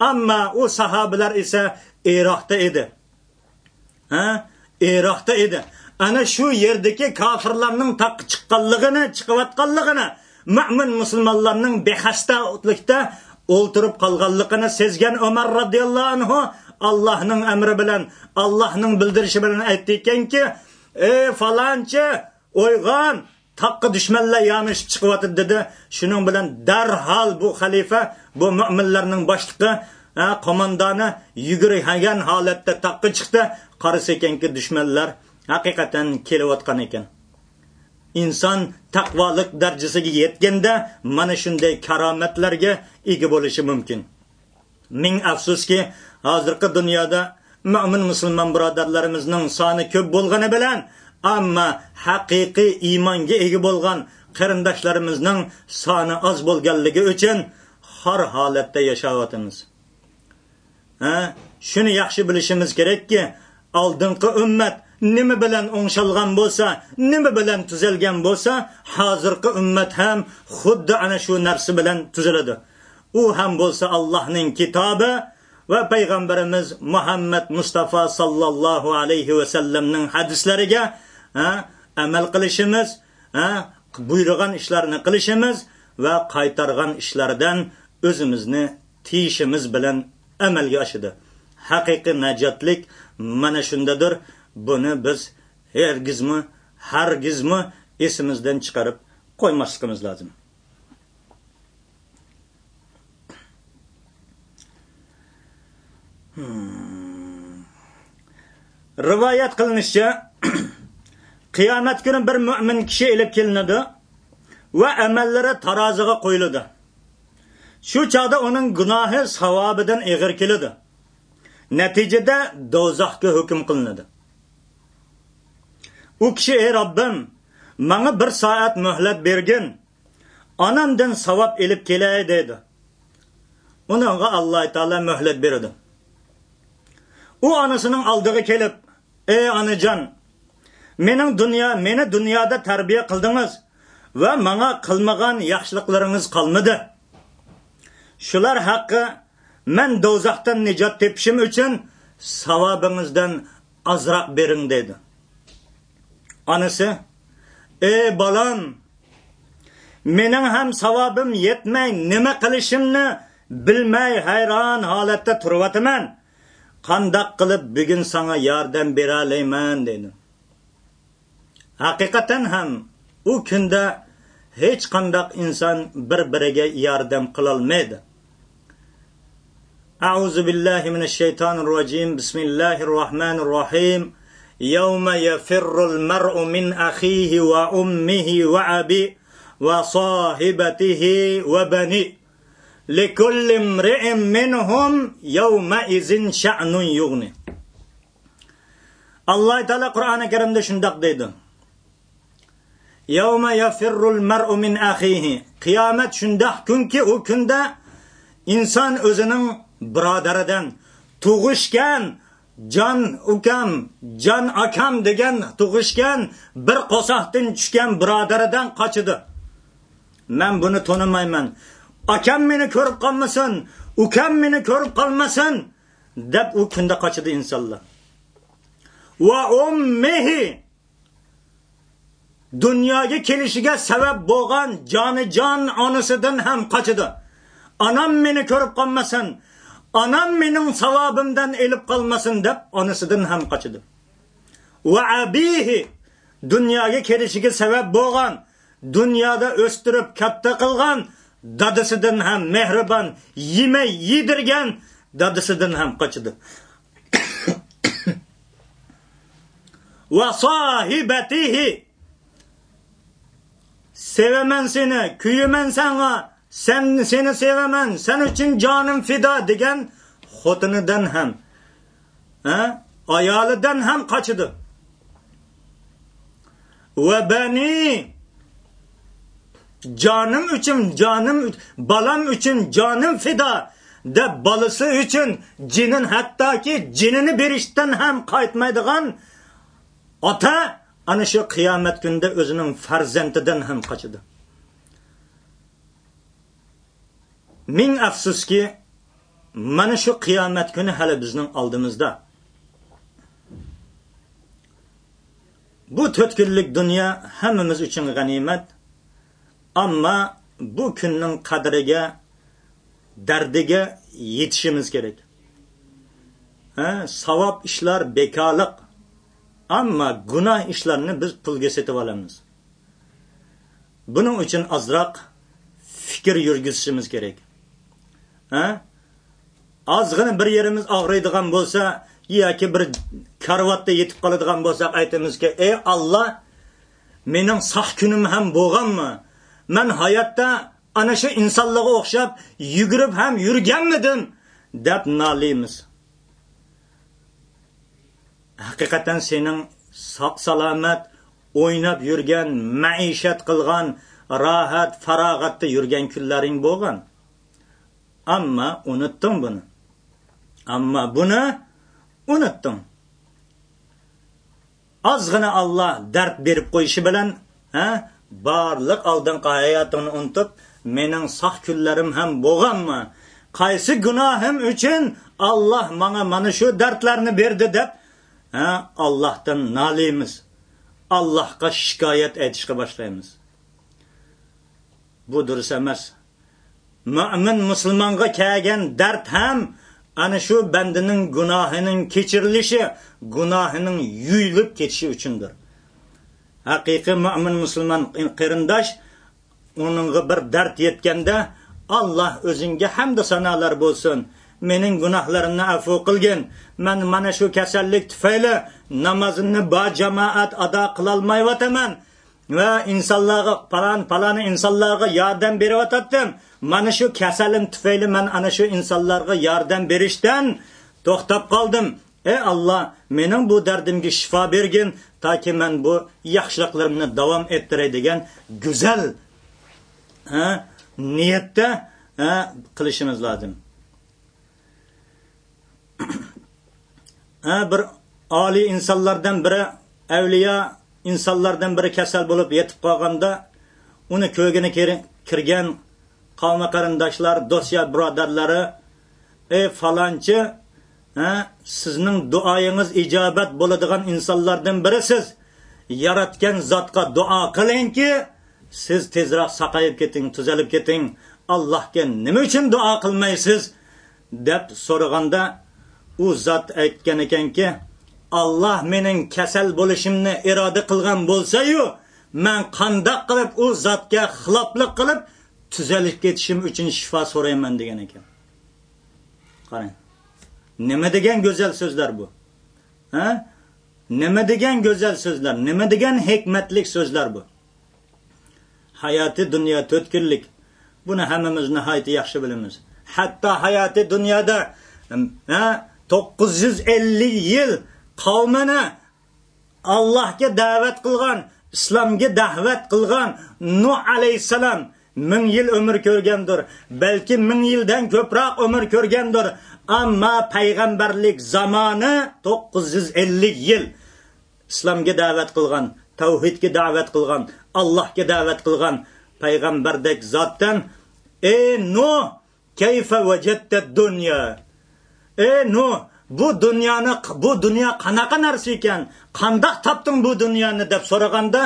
ئەمما ئۇ ساھابىلەر ئىسە ئىراقتا ئىدى. ھە؟ ئىراقتا ئىدى. ئەنە شۇ يەردىكى كاپىرلارنىڭ تاغقا چىققانلىقىنى، چىقىۋاتقانلىقىنى، مۆمىن مۇسۇلمانلارنىڭ بىخەستەلىكتە ئولتۇرۇپ قالغانلىقىنى سەزگەن ئۆمەر رازىياللاھۇ ئەنھۇ ئاللاھنىڭ ئەمرى بىلەن، ئاللاھنىڭ بىلدۈرۈشى بىلەن ئېيتتى ئىكەنكى، ئەي فالانچى، ئويغان، تاغقا دۈشمەنلەر يامىشىپ چىقىۋاتىدۇ دېدى. شۇنىڭ بىلەن دەرھال بۇ خەلىپە، بۇ مۆمىنلەرنىڭ باشلىقى، ھە، قوماندانى يۈگۈرگەن ھالەتتە تاغقا چىقتى، قارىسا ئىكەنكى، دۈشمەنلەر ھەقىقەتەن كېلىۋاتقان ئىكەن. ئىنسان تەقۋالىق دەرىجىسىگە يەتكەندە، مانا شۇنداق كارامەتلەرگە ئىگە بولۇشى مۇمكىن. مىڭ ئەپسۇسكى، ھازىرقى دۇنيادا مۆمىن مۇسۇلمان بۇرادەرلىرىمىزنىڭ سانى كۆپ بولغىنى بىلەن، ئەمما ھەقىقىي ئىمانغا ئىگە بولغان قېرىنداشلىرىمىزنىڭ سانى ئاز بولغانلىقى ئۈچۈن خار ھالەتتە ياشاۋاتىمىز. ھە؟ شۇنى ياخشى بىلىشىمىز كېرەككى، ئالدىنقى ئۈممەت نېمە بىلەن ئوڭشالغان بولسا، نېمە بىلەن تۈزەلگەن بولسا، ھازىرقى ئۈممەت ھەم خۇددى ئەنە شۇ نەرسە بىلەن تۈزىلىدۇ. ئۇ ھەم بولسا ئاللاھنىڭ كىتابى ۋە پەيغەمبىرىمىز مۇھەممەد مۇستافا ساللاللاھۇ ئەلەيھى ۋەسەللەمنىڭ ھەدىسلىرىگە، ھە، ئەمەل قىلىشىمىز، ھە، بۇيرۇغان ئىشلارنى قىلىشىمىز ۋە قايتارغان ئىشلاردىن ئۆزىمىزنى تىيىشىمىز بىلەن ئەمەلگە ئاشىدۇ. ھەقىقىي ناجاتلىق مانا شۇندىدۇر. بۇنى بىز ھەرگىزمۇ، ھەرگىزمۇ ئېسىمىزدىن چىقىرىپ قويماسلىقىمىز لازىم. Hmm. رىۋايەت قىلىنىشىچە، قىيامەت كۈنى بىر مۆمىن كىشى ئېلىپ كېلىنىدۇ ۋە ئەمەللىرى تارازىغا قويۇلىدۇ. شۇ چاغدا ئۇنىڭ گۇناھى ساۋابىدىن ئېغىر كېلىدۇ. نەتىجىدە دوزاخقا ھۆكۈم قىلىنىدۇ. ئۇ كىشى، ئەي رەببىم، ماڭا بىر سائەت مۆھلەت بەرگىن، ئانامدىن ساۋاب ئېلىپ كېلەي، دەيدۇ. ئۇنىڭغا ئاللاھ تائالا مۆھلەت بېرىدۇ. ئۇ ئانىسىنىڭ ئالدىغا كېلىپ، ئەي ئانىجان، مېنىڭ دۇنيا، مېنى دۇنيادا تەربىيە قىلدىڭىز ۋە ماڭا قىلمىغان ياخشىلىقلىرىڭىز قالمىدى. شۇلار ھەققى مەن دوزاختىن نىجات تېپىشىم ئۈچۈن ساۋابىڭىزدىن ئازراق بېرىڭ، دەيدۇ. ئانىسى، ئەي بالام، مېنىڭ ھەم ساۋابىم يەتمەي، نېمە قىلىشىمنى بىلمەي ھەيران ھالەتتە تۇرۇۋاتىمەن. قانداق قىلىپ بۈگۈن ساڭا ياردەم بېرەلەيمەن؟ دەيدۇ. ھەقىقەتەن ھەم ئۇ كۈندە ھېچقانداق ئىنسان بىر-بىرىگە ياردەم قىلالمايدۇ. أعوذ بالله من الشيطان الرجيم. بسم الله الرحمن الرحيم. يوم يفر المرء من أخيه وأمه وأبيه وصاحبته وبنيه لكل امرئ منهم يومئذ شأن يغنيه. ئاللاھ تائالا قۇرئانى كەرىمدە شۇنداق دەيدۇ. يوم يفر المرء من أخيه. قىيامەت شۇنداق كۈنكى، ئۇ كۈندە ئىنسان ئۆزىنىڭ بۇرادىرىدىن، تۇغۇشقان جان ئۇكام، جان ئاكام دېگەن تۇغۇشكەن بىر قورساقتىن چۈشكەن بۇرادىرىدىن قاچىدۇ. مەن بۇنى تونۇمايمەن. ئاكام مېنى كۆرۈپ قالمىسۇن، ئۇكام مېنى كۆرۈپ قالمىسۇن، دەپ ئۇ كۈندە قاچىدۇ ئىنسانلار. ۋە ئۇممىھى، دۇنياغا كېلىشىگە سەۋەب بولغان جانىجان ئانىسىدىن ھەم قاچىدۇ. ئانام مېنى كۆرۈپ قالمىسۇن، ئانام مېنىڭ ساۋابىمدىن ئېلىپ قالمىسۇن دەپ ئانىسىدىن ھەم قاچىدۇ. ۋە ئەبىھى، دۇنياغا كېلىشىگە سەۋەب بولغان، دۇنيادا ئۆستۈرۈپ كاتتا قىلغان دادىسىدىن ھەم، مېھرىبان، يېمەي يېدۈرگەن دادىسىدىن ھەم قاچىدۇ. ۋە ساھىبەتىھى، سېۋىمەن سېنى، كۆيىمەن ساڭا، سەن، سېنى سېۋىمەن، سەن ئۈچۈن جانىم پىدا دېگەن خوتۇنىدىن ھەم، ھە، ئايالىدىن ھەم قاچىدۇ. ۋە بەنى، جانىم ئۈچۈن، جانىم ئۈ-، بالام ئۈچۈن جانىم پىدا دەپ بالىسى ئۈچۈن جېنىن، ھەتتاكى جېنىنى بېرىشتىن ھەم قايتمايدىغان ئاتا ئانا شۇ قىيامەت كۈنىدە ئۆزىنىڭ پەرزەنتىدىن ھەم قاچىدۇ. مىڭ ئەپسۇسكى، مانا شۇ قىيامەت كۈنى ھەلە بىزنىڭ ئالدىمىزدا. بۇ تۆت كۈنلۈك دۇنيا ھەممىمىز ئۈچۈن غەنىيمەت. ئەمما بۇ كۈننىڭ قەدرىگە، دەردىگە يېتىشىمىز كېرەك. ھە، ساۋاب ئىشلار بىكارلىق، ئەمما گۇناھ ئىشلارنى بىز پۇلغا سېتىۋالىمىز. بۇنىڭ ئۈچۈن ئازراق پىكىر يۈرگۈزۈشىمىز كېرەك. ھە؟ ئازغىنە بىر يېرىمىز ئاغرىيدىغان بولسا ياكى بىر كارىۋاتتا يېتىپ قالىدىغان بولساق، ئېيتىمىزكى، ئەي ئاللا، مېنىڭ ساق كۈنۈم ھەم بولغانمۇ؟ مەن ھاياتتا ئانا شۇ ئىنسانلارغا ئوخشاپ يۈگۈرۈپ ھەم يۈرگەنمىدىم؟ دەپ نالىيمىز. ھەقىقەتەن سېنىڭ ساق-سالامەت ئويناپ يۈرگەن، مەئىشەت قىلغان، راھەت، پاراغەتتە يۈرگەن كۈنلىرىڭ بولغان. ئەمما ئۇنۇتتۇڭ بۇنى. ئەمما بۇنى ئۇنۇتتۇڭ. ئازغىنە ئاللا دەرد بېرىپ قويۇشى بىلەن، ھە، بارلىق ئالدىنقى ھاياتىڭنى ئۇنتۇپ، مېنىڭ ساق كۈنلىرىم ھەم بولغانمۇ؟ قايسى گۇناھىم ئۈچۈن ئاللا ماڭا مانا شۇ دەردلەرنى بەردى دەپ، ھە، ئاللاھتىن نالىيمىز. ئاللاھقا شىكايەت ئېيتىشقا باشلايمىز. بۇ دۇرۇس ئەمەس. مۆمىن مۇسۇلمانغا كەلگەن دەرد ھەم ئەنە شۇ بەندىنىڭ گۇناھىنىڭ كەچۈرۈلۈشى، گۇناھىنىڭ يۇيۇلۇپ كېتىشى ئۈچۈندۇر. ھەقىقىي مۆمىن مۇسۇلمان قېرىنداش ئۇنىڭغا بىر دەرد يەتكەندە، ئاللا ئۆزۈڭگە ھەمدۇ سانالار بولسۇن. مېنىڭ گۇناھلىرىمنى ئەپۇ قىلگىن. مەن مانا شۇ كېسەللىك تۈپەيلى نامازىمنى باجامائەت ئادا قىلالمايۋاتىمەن. ۋە ئىنسانلارغا، پالان، پالان ئىنسانلارغا ياردەم بېرىۋاتاتتىم. مانا شۇ كېسەلىم تۈپەيلى مەن ئانا شۇ ئىنسانلارغا ياردەم بېرىشتىن توختاپ قالدىم. ئەي ئاللا، مېنىڭ بۇ دەردىمگە شىفا بەرگىن، تاكى مەن بۇ ياخشىلىقلىرىمنى داۋام ئەتتۈرەي دېگەن گۈزەل، ھە، نىيەتتە، ھە، قىلىشىمىز لازىم. ھە، بىر ئالىي ئىنسانلاردىن بىرى، ئەۋلىيا ئىنسانلاردىن بىرى كېسەل بولۇپ يېتىپ قالغاندا، ئۇنى كۆرگىلى كىر-، كىرگەن قاۋمى قېرىنداشلار، دوست يار بۇرادەرلىرى، ئەي پالانچى، ھە، سىزنىڭ دۇئايىڭىز ئىجابەت بولىدىغان ئىنسانلاردىن بىرىسىز. ياراتقان زاتقا دۇئا قىلىڭكى، سىز تېزراق ساقايىپ كېتىڭ، تۈزەلىپ كېتىڭ. ئاللاھقا نېمە ئۈچۈن دۇئا قىلمايسىز؟ دەپ سورىغاندا، ئۇ زات ئېيتقان ئىكەنكى، ئاللا مېنىڭ كېسەل بولۇشۇمنى ئىرادە قىلغان بولسايۇ، مەن قانداق قىلىپ ئۇ زاتقا خىلاپلىق قىلىپ تۈزەلىپ كېتىشىم ئۈچۈن شىفا سورايمەن دېگەن ئىكەن. قاراڭ، نېمە دېگەن گۈزەل سۆزلەر بۇ؟ ھە؟ نېمە دېگەن گۈزەل سۆزلەر، نېمە دېگەن ھېكمەتلىك سۆزلەر بۇ؟ ھاياتى دۇنيا تۆت كۈنلۈك. بۇنى ھەممىمىز ناھايىتى ياخشى بىلىمىز. ھەتتا ھاياتى دۇنيادا، ھە، توققۇز يۈز ئەللىك يىل قەۋمىنى ئاللاھقا دەۋەت قىلغان، ئىسلامغا دەۋەت قىلغان نۇھ ئەلەيھىسسالام مىڭ يىل ئۆمۈر كۆرگەندۇر، بەلكى مىڭ يىلدىن كۆپرەك ئۆمۈر كۆرگەندۇر. ئەمما پەيغەمبەرلىك زامانى توققۇز يۈز ئەللىك يىل. ئىسلامغا دەۋەت قىلغان، تەۋھىدكە دەۋەت قىلغان، ئاللاھقا دەۋەت قىلغان پەيغەمبەردەك زاتتىن، ئەي نۇھ، كەيفە ۋەجەتتە دۇنيا؟ ئەي نۇھ، بۇ دۇنيانى، بۇ دۇنيا قاناقا نەرسە ئىكەن؟ قانداق تاپتىڭ بۇ دۇنيانى؟ دەپ سورىغاندا،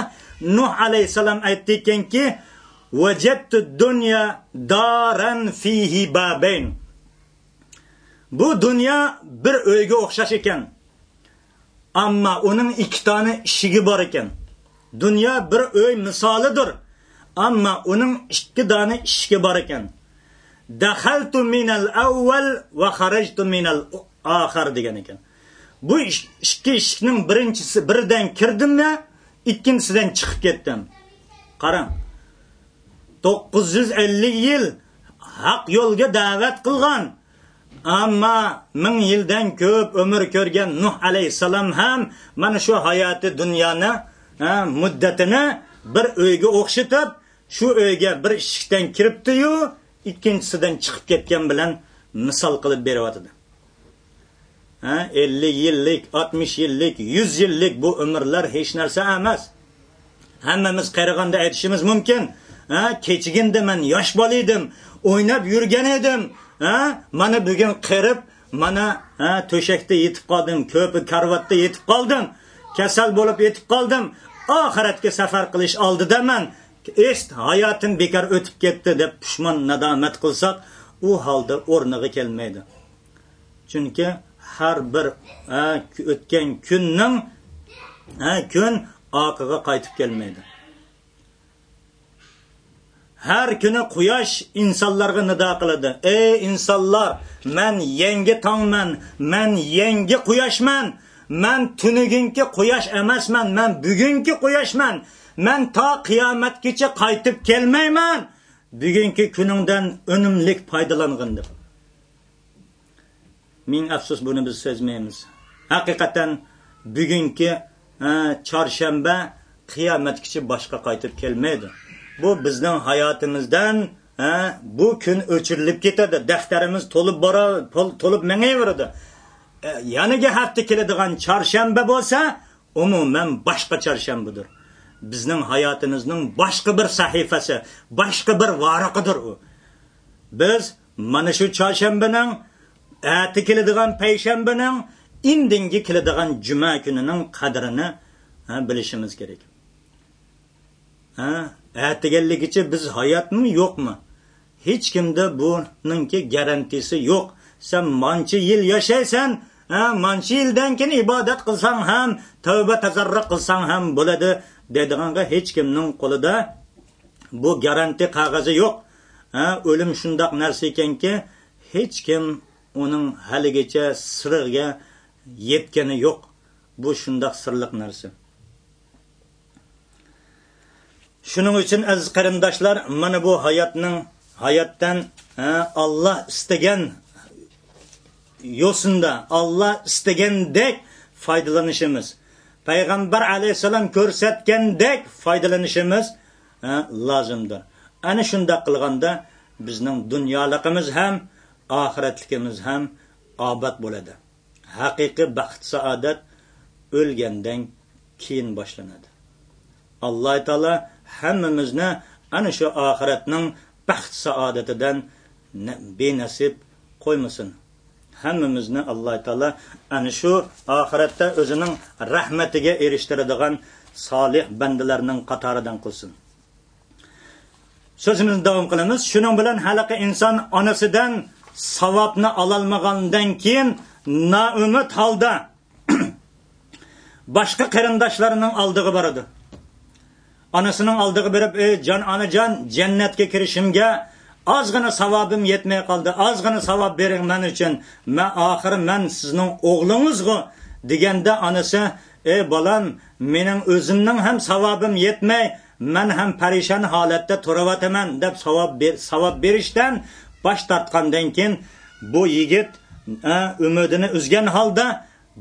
نۇھ ئەلەيھىسسالام ئېيتتىكەنكى، ۋەجەتتۇ دۇنيا دارەن فىھى بابەين. بۇ دۇنيا بىر ئۆيگە ئوخشاش ئىكەن. ئەمما ئۇنىڭ ئىككى دانە ئىشىكى بار ئىكەن. دۇنيا بىر ئۆي مىسالىدۇر. ئەمما ئۇنىڭ ئىككى دانە ئىشىكى بار ئىكەن. دەخەلتۇ مىنەل ئەۋۋەل ۋە خەرەجتۇ مىنەل ئاخىر دېگەن ئىكەن. بۇ ئىش-، ئىككى ئىشىكنىڭ بىرىنچىسى، بىرىدىن كىردىم ۋە ئىككىنچىسىدىن چىقىپ كەتتىم. قاراڭ، توققۇز يۈز ئەللىك يىل ھەق يولغا دەۋەت قىلغان، ئەمما مىڭ يىلدىن كۆپ ئۆمۈر كۆرگەن نۇھ ئەلەيھىسسالام ھەم مانا شۇ ھاياتى دۇنيانى، ھە، مۇددىتىنى بىر ئۆيگە ئوخشىتىپ، شۇ ئۆيگە بىر ئىشىكتىن كىرىپتىيۇ، ئىككىنچىسىدىن چىقىپ كەتكەن بىلەن مىسال قىلىپ بېرىۋاتىدۇ. ھە، ئەللىك يىللىق، ئاتمىش يىللىق، يۈز يىللىق بۇ ئۆمۈرلەر ھېچ نەرسە ئەمەس. ھەممىمىز قېرىغاندا ئېيتىشىمىز مۇمكىن. ھە، كېچىگىندە مەن ياش بالا ئىدىم، ئويناپ يۈرگەن ئىدىم. ھە، مانا بۈگۈن قېرىپ، مانا، ھە، تۆشەكتە يېتىپ قالدىم، كۆپە كارىۋاتتا يېتىپ قالدىم، كېسەل بولۇپ يېتىپ قالدىم. ئاخىرەتكە سەپەر قىلىش ئالدىدا مەن ئېست ھاياتىم بىكار ئۆتۈپ كەتتى دەپ پۇشمان، نادامەت قىلساق، ئۇ ھالدا ئورنىغا كەلمەيدۇ. چۈنكى ھەر بىر، ھە، ئۆتكەن كۈننىڭ، ھە، كۈن ئارقىغا قايتىپ كەلمەيدۇ. ھەر كۈنى قۇياش ئىنسانلارغا نىدا قىلىدۇ: «ئەي ئىنسانلار، مەن يەڭگە تاڭمەن، مەن يەڭگە قۇياشمەن، مەن تۈنۈگۈنكى قۇياش ئەمەسمەن، مەن بۈگۈنكى قۇياشمەن، مەن تا قىيامەتكىچە قايتىپ كەلمەيمەن، بۈگۈنكى كۈنۈڭدىن ئۈنۈملۈك پايدىلانغىن» دەپ. مىڭ ئەپسۇس، بۇنى بىز سەزمەيمىز. ھەقىقەتەن بۈگۈنكى، ھە، چارشەنبە قىيامەتكىچە باشقا قايتىپ كەلمەيدۇ. بۇ بىزنىڭ ھاياتىمىزدىن، ھە، بۇ كۈن ئۆچۈرۈلۈپ كېتىدۇ. دەفتەرىمىز تولۇپ بارا-، تول-، تولۇپ مېڭىۋېرىدۇ. ئە، يەنىگە ھەپتە كېلىدىغان چارشەنبە بولسا، ئومۇمەن باشقا چارشەنبىدۇر. بىزنىڭ ھاياتىمىزنىڭ باشقا بىر سەھىپەسى، باشقا بىر ۋارىقىدۇر ئۇ. بىز مانا شۇ چارشەنبىنىڭ، ئەتە كېلىدىغان پەيشەنبىنىڭ، ئىندىنگە كېلىدىغان جۈمە كۈنىنىڭ قەدرىنى، ھە، بىلىشىمىز كېرەك. ھە؟ ئەتىگەنلىكىچە بىز ھاياتمۇ، يوقمۇ؟ ھېچكىمدە بۇنىڭكى گارانتىيىسى يوق. سەن مانچە يىل ياشايسەن، ھە، مانچە يىلدىن كېيىن ئىبادەت قىلساڭ ھەم، تەۋبە تەزەررۇ قىلساڭ ھەم بولىدۇ دەيدىغانغا ھېچكىمنىڭ قولىدا بۇ گارانتى قەغىزى يوق. ھە، ئۆلۈم شۇنداق نەرسە ئىكەنكى، ھېچكىم ئۇنىڭ ھەلىگىچە سىرىغا يەتكىنى يوق. بۇ شۇنداق سىرلىق نەرسە. شۇنىڭ ئۈچۈن، ئەزىز قېرىنداشلار، مانا بۇ ھاياتنىڭ، ھاياتتىن، ھە، ئاللا ئىستىگەن يوسۇندا، ئاللا ئىستىگەندەك پايدىلىنىشىمىز، پەيغەمبەر ئەلەيھىسسالام كۆرسەتكەندەك پايدىلىنىشىمىز، ھە، لازىمدۇر. ئەنە شۇنداق قىلغاندا بىزنىڭ دۇنيالىقىمىز ھەم، ئاخىرەتلىكىمىز ھەم ئاباد بولىدۇ. ھەقىقىي بەخت-سائادەت ئۆلگەندىن كېيىن باشلىنىدۇ. ئاللا تائالا ھەممىمىزنى ئەنە شۇ ئاخىرەتنىڭ بەخت-سائادىتىدىن نە-، بىنەسىپ قويمىسۇن. ھەممىمىزنى ئاللا تائالا ئەنە شۇ ئاخىرەتتە ئۆزىنىڭ رەھمىتىگە ئېرىشتۈرىدىغان سالىھ بەندىلەرنىڭ قاتارىدىن قىلسۇن. سۆزىمىزنى داۋام قىلىمىز. شۇنىڭ بىلەن ھېلىقى ئىنسان ئانىسىدىن ساۋابنى ئالالمىغاندىن كېيىن نائۈمىد ھالدا باشقا قېرىنداشلىرىنىڭ ئالدىغا بارىدۇ. ئانىسىنىڭ ئالدىغا بېرىپ، «ئەي جان ئانىجان، جەننەتكە كىرىشىمگە ئازغىنا ساۋابىم يەتمەي قالدى، ئازغىنا ساۋاب بېرىڭ مەن ئۈچۈن، مەن ئاخىرى مەن سىزنىڭ ئوغلىڭىزغۇ» دېگەندە ئانىسى، «ئەي بالام، مېنىڭ ئۆزۈمنىڭ ھەم ساۋابىم يەتمەي، مەن ھەم پەرىشان ھالەتتە تۇرۇۋاتىمەن» دەپ ساۋاب بېر-، ساۋاب بېرىشتىن باش تارتقاندىن كېيىن، بۇ يىگىت، ئە، ئۈمىدىنى ئۈزگەن ھالدا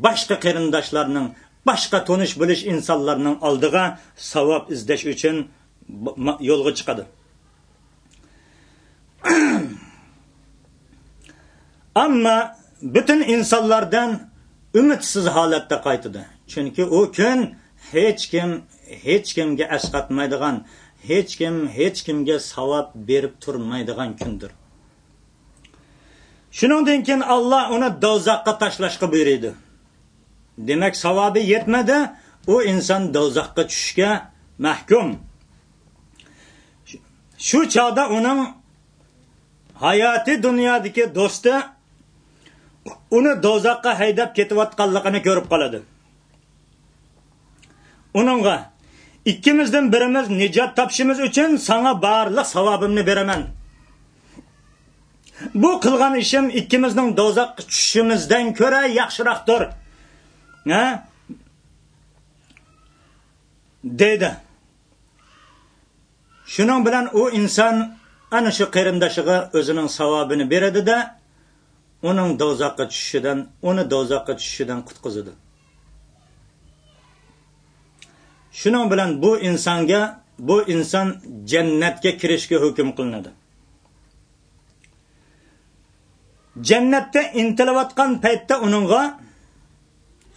باشقا قېرىنداشلارنىڭ، باشقا تونۇش بىلىش ئىنسانلارنىڭ ئالدىغا ساۋاب ئىزدەش ئۈچۈن ب-، ما-، يولغا چىقىدۇ. ئەمما پۈتۈن ئىنسانلاردىن ئۈمىدسىز ھالەتتە قايتىدۇ. چۈنكى ئۇ كۈن ھېچكىم ھېچكىمگە ئەسقاتمايدىغان، ھېچكىم ھېچكىمگە ساۋاب بېرىپ تۇرمايدىغان كۈندۇر. شۇنىڭدىن كېيىن ئاللا ئۇنى دوزاخقا تاشلاشقا بۇيرۇيدۇ. دېمەك، ساۋابى يەتمىدى، ئۇ ئىنسان دوزاخقا چۈشۈشكە مەھكۇم. شۇ چاغدا ئۇنىڭ ھاياتىي دۇنيادىكى دوستى ئۇنى دوزاخقا ھەيدەپ كېتىۋاتقانلىقىنى كۆرۈپ قالىدۇ. ئۇنىڭغا، «ئىككىمىزدىن بىرىمىز نىجات تاپىشىمىز ئۈچۈن ساڭا بارلىق ساۋابىمنى بېرىمەن. بۇ قىلغان ئىشىم ئىككىمىزنىڭ دوزاخقا چۈشۈشىمىزدىن كۆرە ياخشىراقتۇر.» ھە؟ دەيدۇ. شۇنىڭ بىلەن ئۇ ئىنسان ئەنە شۇ قېرىندىشىغا ئۆزىنىڭ ساۋابىنى بېرىدۇ-دە، ئۇنىڭ دوزاخقا چۈشۈشىدىن، ئۇنى دوزاخقا چۈشۈشىدىن قۇتقۇزىدۇ. شۇنىڭ بىلەن بۇ ئىنسانغا، بۇ ئىنسان جەننەتكە كىرىشكە ھۆكۈم قىلىنىدۇ. جەننەتتە ئىنتىلىۋاتقان پەيتتە ئۇنىڭغا،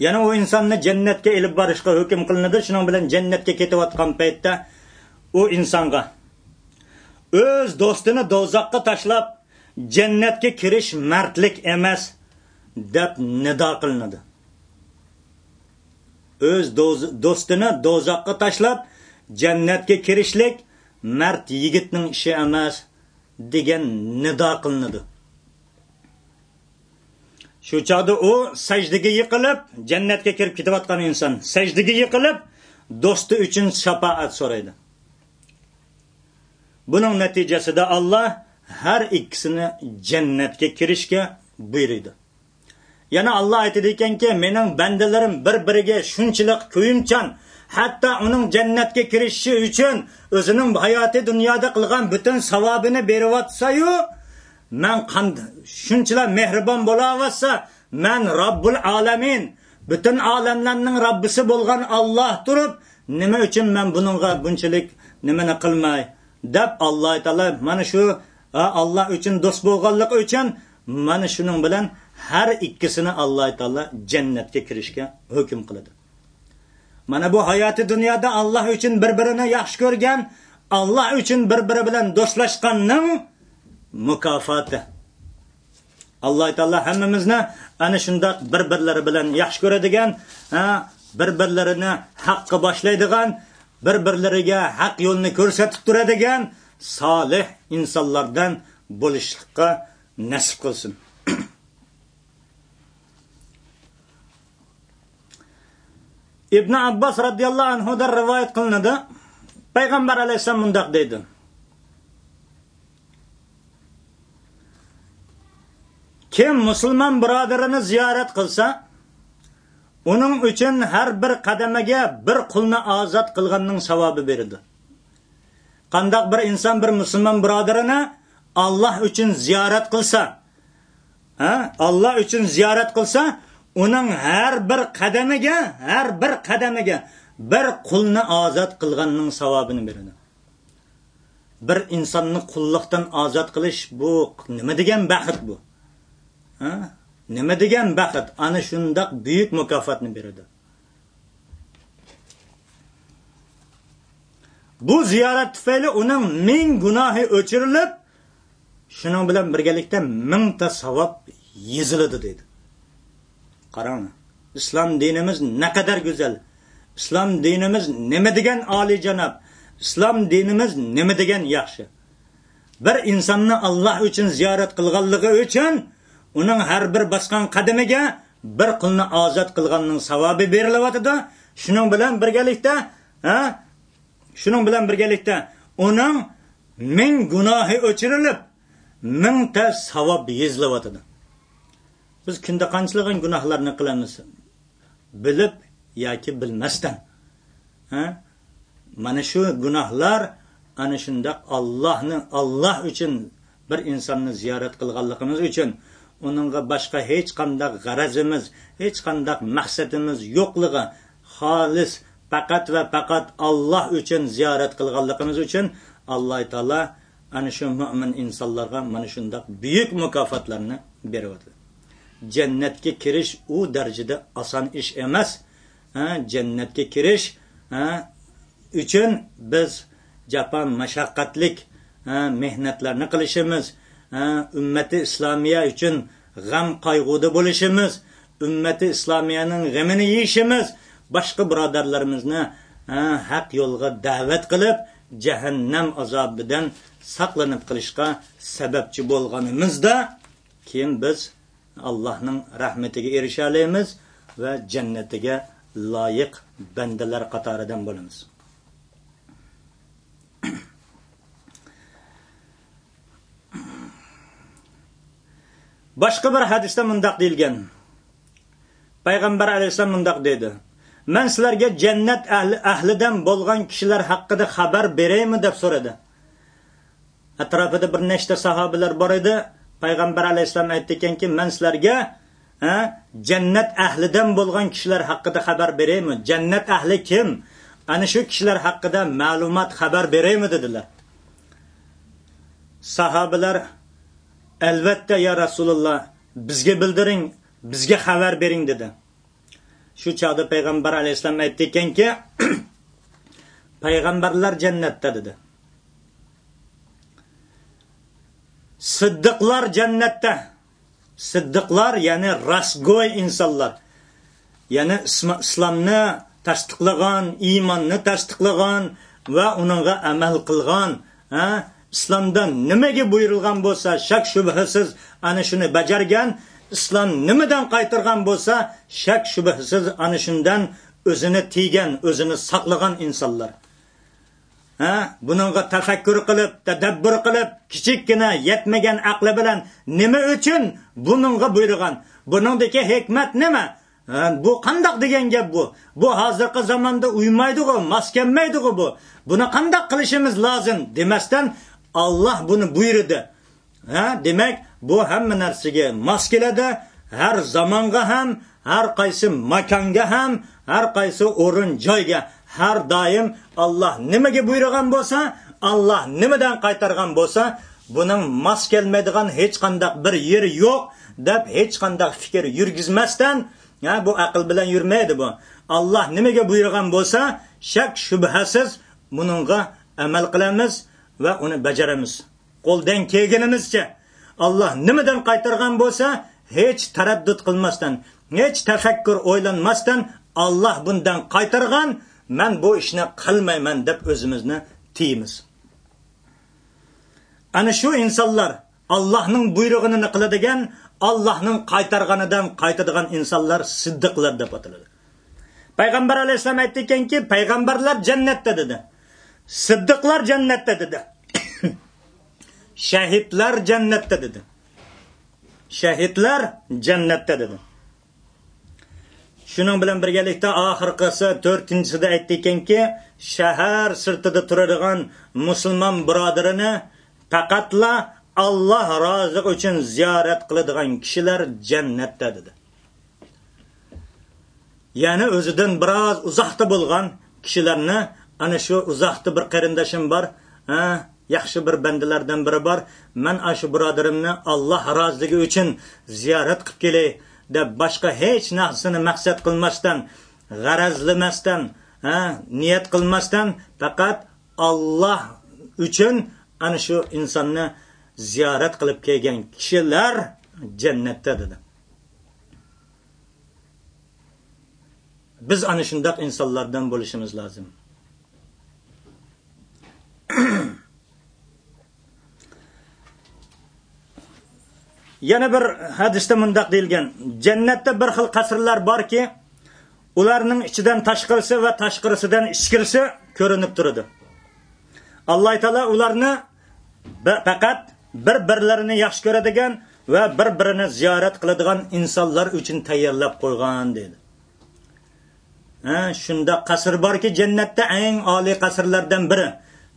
يەنى ئۇ ئىنساننى جەننەتكە ئېلىپ بارىشقا ھۆكۈم قىلىنىدۇ. شۇنىڭ بىلەن جەننەتكە كېتىۋاتقان پەيتتە ئۇ ئىنسانغا، «ئۆز دوستىنى دوزاخقا تاشلاپ، جەننەتكە كىرىش مەردلىك ئەمەس» دەپ نىدا قىلىنىدۇ. ئۆز دوز-، دوستىنى دوزاخقا تاشلاپ، جەننەتكە كىرىشلىك مەرد يىگىتنىڭ ئىشى ئەمەس، دېگەن نىدا قىلىنىدۇ. شۇ چاغدا ئۇ سەجدىگە يىقىلىپ، جەننەتكە كىرىپ كېتىۋاتقان ئىنسان سەجدىگە يىقىلىپ، دوستى ئۈچۈن شاپائەت سورايدۇ. بۇنىڭ نەتىجىسىدە ئاللا ھەر ئىككىسىنى جەننەتكە كىرىشكە بۇيرۇيدۇ. يەنە ئاللا ئېيتىدىكەنكى، «مېنىڭ بەندىلىرىم بىر-بىرىگە شۇنچىلىك كۆيۈمچان، ھەتتا ئۇنىڭ جەننەتكە كىرىشى ئۈچۈن ئۆزىنىڭ ھاياتىي دۇنيادا قىلغان پۈتۈن ساۋابىنى بېرىۋاتسا-يۇ، مەن قاند-، شۇنچىلا مېھرىبان بولاۋاتسا، مەن رەببۇل ئالەمىن، پۈتۈن ئالەملەرنىڭ رەببىسى بولغان ئاللا تۇرۇپ، نېمە ئۈچۈن مەن بۇنىڭغا بۇنچىلىك نېمىنى قىلماي؟» دەپ، ئاللا تائالا مانا شۇ، ھە، ئاللا ئۈچۈن دوست بولغانلىقى ئۈچۈن، مانا شۇنىڭ بىلەن ھەر ئىككىسىنى ئاللا تائالا جەننەتكە كىرىشكە ھۆكۈم قىلىدۇ. مانا بۇ ھاياتىي دۇنيادا ئاللا ئۈچۈن بىر-بىرىنى ياخشى كۆرگەن، ئاللا ئۈچۈن بىر-بىرى بىلەن دوستلاشقاننىڭ مۇكاپاتى. ئاللا تائالا ھەممىمىزنى ئەنە شۇنداق بىر-بىرلىرى بىلەن ياخشى كۆرىدىغان، ھە، بىر-بىرلىرىنى ھەققە باشلايدىغان، بىر-بىرلىرىگە ھەق يولنى كۆرسىتىپ تۇرىدىغان سالىھ ئىنسانلاردىن بولۇشلۇققا نەسىپ قىلسۇن. ئىبن ئابباس رەزىياللاھۇ ئەنھۇدىن رىۋايەت قىلىنىدۇ. پەيغەمبەر ئەلەيھىسسالام مۇنداق دەيدۇ: «كىم مۇسۇلمان بۇرادىرىنى زىيارەت قىلسا، ئۇنىڭ ئۈچۈن ھەر بىر قەدىمىگە بىر قۇلنى ئازاد قىلغاننىڭ ساۋابى بېرىدۇ.» قانداق بىر ئىنسان بىر مۇسۇلمان بۇرادىرىنى ئاللا ئۈچۈن زىيارەت قىلسا، ھە، ئاللا ئۈچۈن زىيارەت قىلسا، ئۇنىڭ ھەر بىر قەدىمىگە، ھەر بىر قەدىمىگە بىر قۇلنى ئازاد قىلغاننىڭ ساۋابىنى بېرىدۇ. بىر ئىنساننى قۇللۇقتىن ئازاد قىلىش، بۇ نېمە دېگەن بەخت بۇ؟ ھە؟ نېمە دېگەن بەخت؟ ئانا شۇنداق بۈيۈك مۇكاپاتنى بېرىدۇ. بۇ زىيارەت تۈپەيلى ئۇنىڭ مىڭ گۇناھى ئۆچۈرۈلۈپ، شۇنىڭ بىلەن بىرگىلىكتە مىڭتا ساۋاب يېزىلىدۇ دەيدۇ. قاراڭ، ئىسلام دىنىمىز نەقەدەر گۈزەل. ئىسلام دىنىمىز نېمە دېگەن ئالىيجاناب. ئىسلام دىنىمىز نېمە دېگەن ياخشى. بىر ئىنساننى ئاللا ئۈچۈن زىيارەت قىلغانلىقى ئۈچۈن ئۇنىڭ ھەر بىر باسقان قەدىمىگە بىر قۇلنى ئازاد قىلغاننىڭ ساۋابى بېرىلىۋاتىدۇ. شۇنىڭ بىلەن بىرگىلىكتە، ھە؟ شۇنىڭ بىلەن بىرگىلىكتە ئۇنىڭ مىڭ گۇناھى ئۆچۈرۈلۈپ، مىڭتا ساۋاب يېزىلىۋاتىدۇ. بىز كۈندە قانچىلىغان گۇناھلارنى قىلىمىز؟ بىلىپ ياكى بىلمەستىن. ھە؟ مانا شۇ گۇناھلار ئانا شۇنداق ئاللاھنى، ئاللاھ ئۈچۈن بىر ئىنساننى زىيارەت قىلغانلىقىمىز ئۈچۈن، ئۇنىڭغا باشقا ھېچقانداق غەرىزىمىز، ھېچقانداق مەقسىتىمىز يوقلىقى، خالىس پەقەت ۋە پەقەت ئاللاھ ئۈچۈن زىيارەت قىلغانلىقىمىز ئۈچۈن ئاللاھ تائالا ئانا شۇ مۆمىن ئىنسانلارغا مانا شۇنداق بۈيۈك مۇكاپاتلارنى بېرىۋاتىدۇ. جەننەتكە كىرىش ئۇ دەرىجىدە ئاسان ئىش ئەمەس. ھە، جەننەتكە كىرىش، ھە، ئۈچۈن بىز جاپا مەشەققەتلىك، ھە، مېھنەتلەرنى قىلىشىمىز، ھە، ئۈممەتى ئىسلامىيە ئۈچۈن غەم قايغۇدا بولۇشىمىز، ئۈممەتى ئىسلامىيەنىڭ غېمىنى يېيىشىمىز، باشقا بۇرادەرلىرىمىزنى، ھە، ھەق يولغا دەۋەت قىلىپ، جەھەننەم ئازابىدىن ساقلىنىپ قېلىشقا سەۋەبچى بولغىنىمىزدا، كېيىن بىز ئاللاھنىڭ رەھمىتىگە ئېرىشەلەيمىز ۋە جەننىتىگە لايىق بەندىلەر قاتارىدىن بولىمىز. باشقا بىر ھەدىستە مۇنداق دېيىلگەن. پەيغەمبەر ئەلەيھىسسالام مۇنداق دېدى: «مەن سىلەرگە جەننەت ئەھلى، ئەھلىدىن بولغان كىشىلەر ھەققىدە خەۋەر بېرەيمۇ؟» دەپ سورىدى. ئەتراپىدا بىر نەچچە ساھابىلەر بار ئىدى. پەيغەمبەر ئەلەيھىسسالام ئېيتتىكەنكى، «مەن سىلەرگە، ھە، جەننەت ئەھلىدىن بولغان كىشىلەر ھەققىدە خەۋەر بېرەيمۇ؟ جەننەت ئەھلى كىم؟ ئەنە شۇ كىشىلەر ھەققىدە مەلۇمات، خەۋەر بېرەيمۇ؟» دېدىلەر. ساھابىلەر، «ئەلۋەتتە، يا رەسۇلاللا، بىزگە بىلدۈرۈڭ، بىزگە خەۋەر بېرىڭ» دېدى. شۇ چاغدا پەيغەمبەر ئەلەيھىسسالام ئېيتتىكەنكى، «پەيغەمبەرلەر جەننەتتە» دېدى. «سىددىقلار جەننەتتە.» سىددىقلار، يەنى راستگوي ئىنسانلار. يەنى ئىسما-، ئىسلامنى تەستىقلىغان، ئىماننى تەستىقلىغان ۋە ئۇنىڭغا ئەمەل قىلغان، ھە، ئىسلامدا نېمىگە بۇيرۇلغان بولسا، شەك شۈبھىسىز ئەنە شۇنى بەجەرگەن، ئىسلام نېمىدىن قايتۇرغان بولسا، شەك شۈبھىسىز ئەنە شۇندىن ئۆزىنى تىيگەن، ئۆزىنى ساقلىغان ئىنسانلار. ھە، بۇنىڭغا تەپەككۇر قىلىپ، تەدەببۇر قىلىپ، كىچىككىنە يەتمىگەن ئەقلى بىلەن نېمە ئۈچۈن بۇنىڭغا بۇيرۇغان؟ بۇنىڭدىكى ھېكمەت نېمە؟ ھە، بۇ قانداق دېگەن گەپ بۇ؟ بۇ ھازىرقى زاماندا ئۇيمايدىغۇ، ماس كەلمەيدىغۇ بۇ. بۇنى قانداق قىلىشىمىز لازىم؟ دېمەستىن، ئاللاھ بۇنى بۇيرۇدى. ھە، دېمەك، بۇ ھەممە نەرسىگە ماس كېلىدۇ. ھەر زامانغا ھەم، ھەر قايسى ماكانغا ھەم، ھەر قايسى ئورۇن جايغا ھەر دائىم ئاللاھ نېمىگە بۇيرۇغان بولسا، ئاللاھ نېمىدىن قايتارغان بولسا، بۇنىڭ ماس كەلمەيدىغان ھېچقانداق بىر يېرى يوق دەپ ھېچقانداق پىكىر يۈرگۈزمەستىن، ھە، بۇ ئەقىل بىلەن يۈرمەيدۇ بۇ. ئاللاھ نېمىگە بۇيرۇغان بولسا، شەك شۈبھەسىز بۇنىڭغا ئەمەل قىلىمىز ۋە ئۇنى بەجىرىمىز. قولدىن كەلگىنىمىزچە، ئاللاھ نېمىدىن قايتارغان بولسا، ھېچ تەرەددۇت قىلماستىن، ھېچ تەپەككۇر ئويلانماستىن، ئاللاھ بۇندىن قايتارغان، مەن بۇ ئىشنى قىلمايمەن دەپ ئۆزىمىزنى تىيىمىز. ئەنە شۇ ئىنسانلار ئاللاھنىڭ بۇيرۇغىنىنى قىلىدىغان، ئاللاھنىڭ قايتارغىنىدىن قايتىدىغان ئىنسانلار سىددىقلار دەپ ئاتىلىدۇ. پەيغەمبەر ئەلەيھىسسالام ئېيتتىكەنكى، پەيغەمبەرلەر جەننەتتە دېدى. سىددىقلار جەننەتتە دېدى. شەھىدلەر جەننەتتە دېدى. شەھىدلەر جەننەتتە دېدى. شۇنىڭ بىلەن بىرگىلىكتە ئاخىرقىسى، تۆتىنچىسىدە ئېيتتىكەنكى، شەھەر سىرتىدا تۇرىدىغان مۇسۇلمان بۇرادىرىنى پەقەتلا ئاللاھ رازىلىقى ئۈچۈن زىيارەت قىلىدىغان كىشىلەر جەننەتتە دېدى. يەنى ئۆزىدىن بىراز ئۇزاقتا بولغان كىشىلەرنى، ئەنە شۇ ئۇزاقتا بىر قېرىندىشىم بار، ھە، ياخشى بىر بەندىلەردىن بىرى بار، مەن ئاشۇ بۇرادىرىمنى ئاللاھ رازىلىقى ئۈچۈن زىيارەت قىلىپ كېلەي دەپ، باشقا ھېچ نەرسىنى مەقسەت قىلماستىن، غەرەزلىمەستىن، ھە، نىيەت قىلماستىن، پەقەت ئاللاھ ئۈچۈن ئەنە شۇ ئىنساننى زىيارەت قىلىپ كەلگەن كىشىلەر جەننەتتە دېدى. بىز ئەنە شۇنداق ئىنسانلاردىن بولۇشىمىز لازىم. يەنە بىر ھەدىستە مۇنداق دېيىلگەن، جەننەتتە بىر خىل قەسىرلەر باركى، ئۇلارنىڭ ئىچىدىن تاشقىرىسى ۋە تاشقىرىسىدىن ئىچكىرىسى كۆرۈنۈپ تۇرىدۇ. ئاللاھ تائالا ئۇلارنى بە-، پەقەت بىر-بىرلىرىنى ياخشى كۆرىدىغان ۋە بىر-بىرىنى زىيارەت قىلىدىغان ئىنسانلار ئۈچۈن تەييارلاپ قويغان، دېدى. ھە، شۇنداق قەسىر باركى، جەننەتتە ئەڭ ئالىي قەسىرلەردىن بىرى.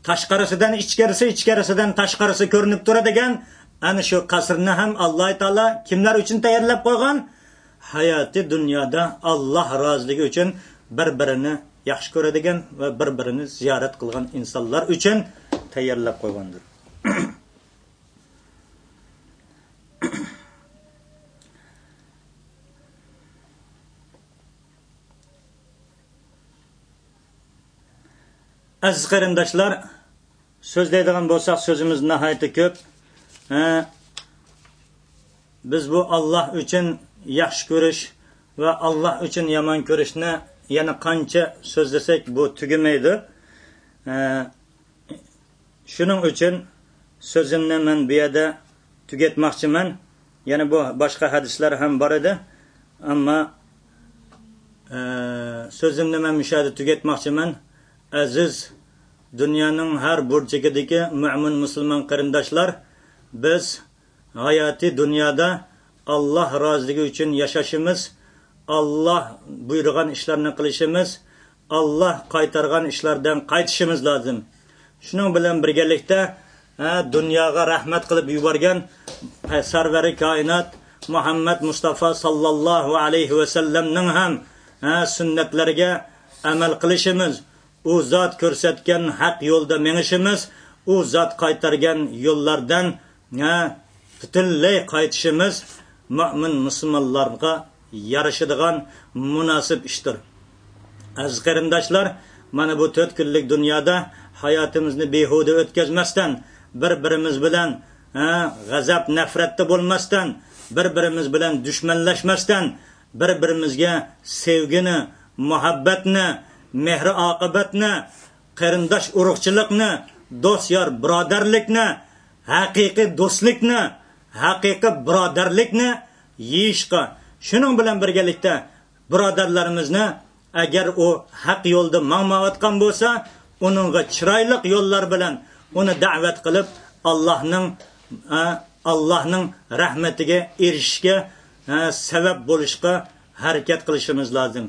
تاشقىرىسىدىن ئىچكىرىسى، ئىچكىرىسىدىن تاشقىرىسى كۆرۈنۈپ تۇرىدىغان، ئەنە شۇ قەسىرنى ھەم ئاللاھ تائالا كىملەر ئۈچۈن تەييارلاپ قويغان؟ ھاياتى دۇنيادا ئاللاھ رازىلىقى ئۈچۈن بىر-بىرىنى ياخشى كۆرىدىغان ۋە بىر-بىرىنى زىيارەت قىلغان ئىنسانلار ئۈچۈن تەييارلاپ قويغاندۇر. ئەزىز قېرىنداشلار، سۆزلەيدىغان بولساق، سۆزىمىز ناھايىتى كۆپ. ھە، بىز بۇ ئاللاھ ئۈچۈن ياخشى كۆرۈش ۋە ئاللاھ ئۈچۈن يامان كۆرۈشنى يەنە قانچە سۆزلىسەك، بۇ تۈگىمەيدۇ. ھە، شۇنىڭ ئۈچۈن سۆزۈمنى مەن بۇ يەردە تۈگەتمەكچىمەن. يەنە بۇ باشقا ھەدىسلەر ھەم بار ئىدى. ئەمما، ئە، سۆزۈمنى مەن مۇشۇ يەردە تۈگەتمەكچىمەن. ئەزىز دۇنيانىڭ ھەر بۇرجىكىدىكى مۆمىن مۇسۇلمان قېرىنداشلار، بىز ھاياتىي دۇنيادا ئاللاھ رازىلىقى ئۈچۈن ياشىشىمىز، ئاللاھ بۇيرۇغان ئىشلارنى قىلىشىمىز، ئاللاھ قايتارغان ئىشلاردىن قايتىشىمىز لازىم. شۇنىڭ بىلەن بىرگىلىكتە، ھە، دۇنياغا رەھمەت قىلىپ يۈبەرگەن سەرۋەرى كائىنات مۇھەممەد مۇستافا ساللاللاھۇ ئەلەيھى ۋەسەللەمنىڭ ھەم، ھە، سۈننەتلىرىگە ئەمەل قىلىشىمىز، ئۇ زات كۆرسەتكەن ھەق يولدا مېڭىشىمىز، ئۇ زات قايتارغان يوللاردىن، ھە، پۈتۈنلەي قايتىشىمىز مۆمىن مۇسۇلمانلارغا يارىشىدىغان مۇناسىپ ئىشتۇر. ئەزىز قېرىنداشلار، مانا بۇ تۆت كۈنلۈك دۇنيادا ھاياتىمىزنى بىھۇدە ئۆتكۈزمەستىن، بىر-بىرىمىز بىلەن، ھە، غەزەپ-نەپرەتتە بولماستىن، بىر-بىرىمىز بىلەن دۈشمەنلەشمەستىن، بىر-بىرىمىزگە سۆيگۈنى، مۇھەببەتنى، مېھرى-ئاقىۋەتنى، قېرىنداش-ئۇرۇقچىلىقنى، دوست-يار بۇرادەرلىكنى، ھەقىقىي دوستلۇقنى، ھەقىقىي بۇرادەرلىكنى يېيىشقا، شۇنىڭ بىلەن بىرگىلىكتە بۇرادەرلىرىمىزنى، ئەگەر ئۇ ھەق يولدا ماڭمايۋاتقان بولسا، ئۇنىڭغا چىرايلىق يوللار بىلەن ئۇنى دەۋەت قىلىپ، ئاللاھنىڭ، ئە، ئاللاھنىڭ رەھمىتىگە ئېرىشىشكە، ئە، سەۋەب بولۇشقا ھەرىكەت قىلىشىمىز لازىم.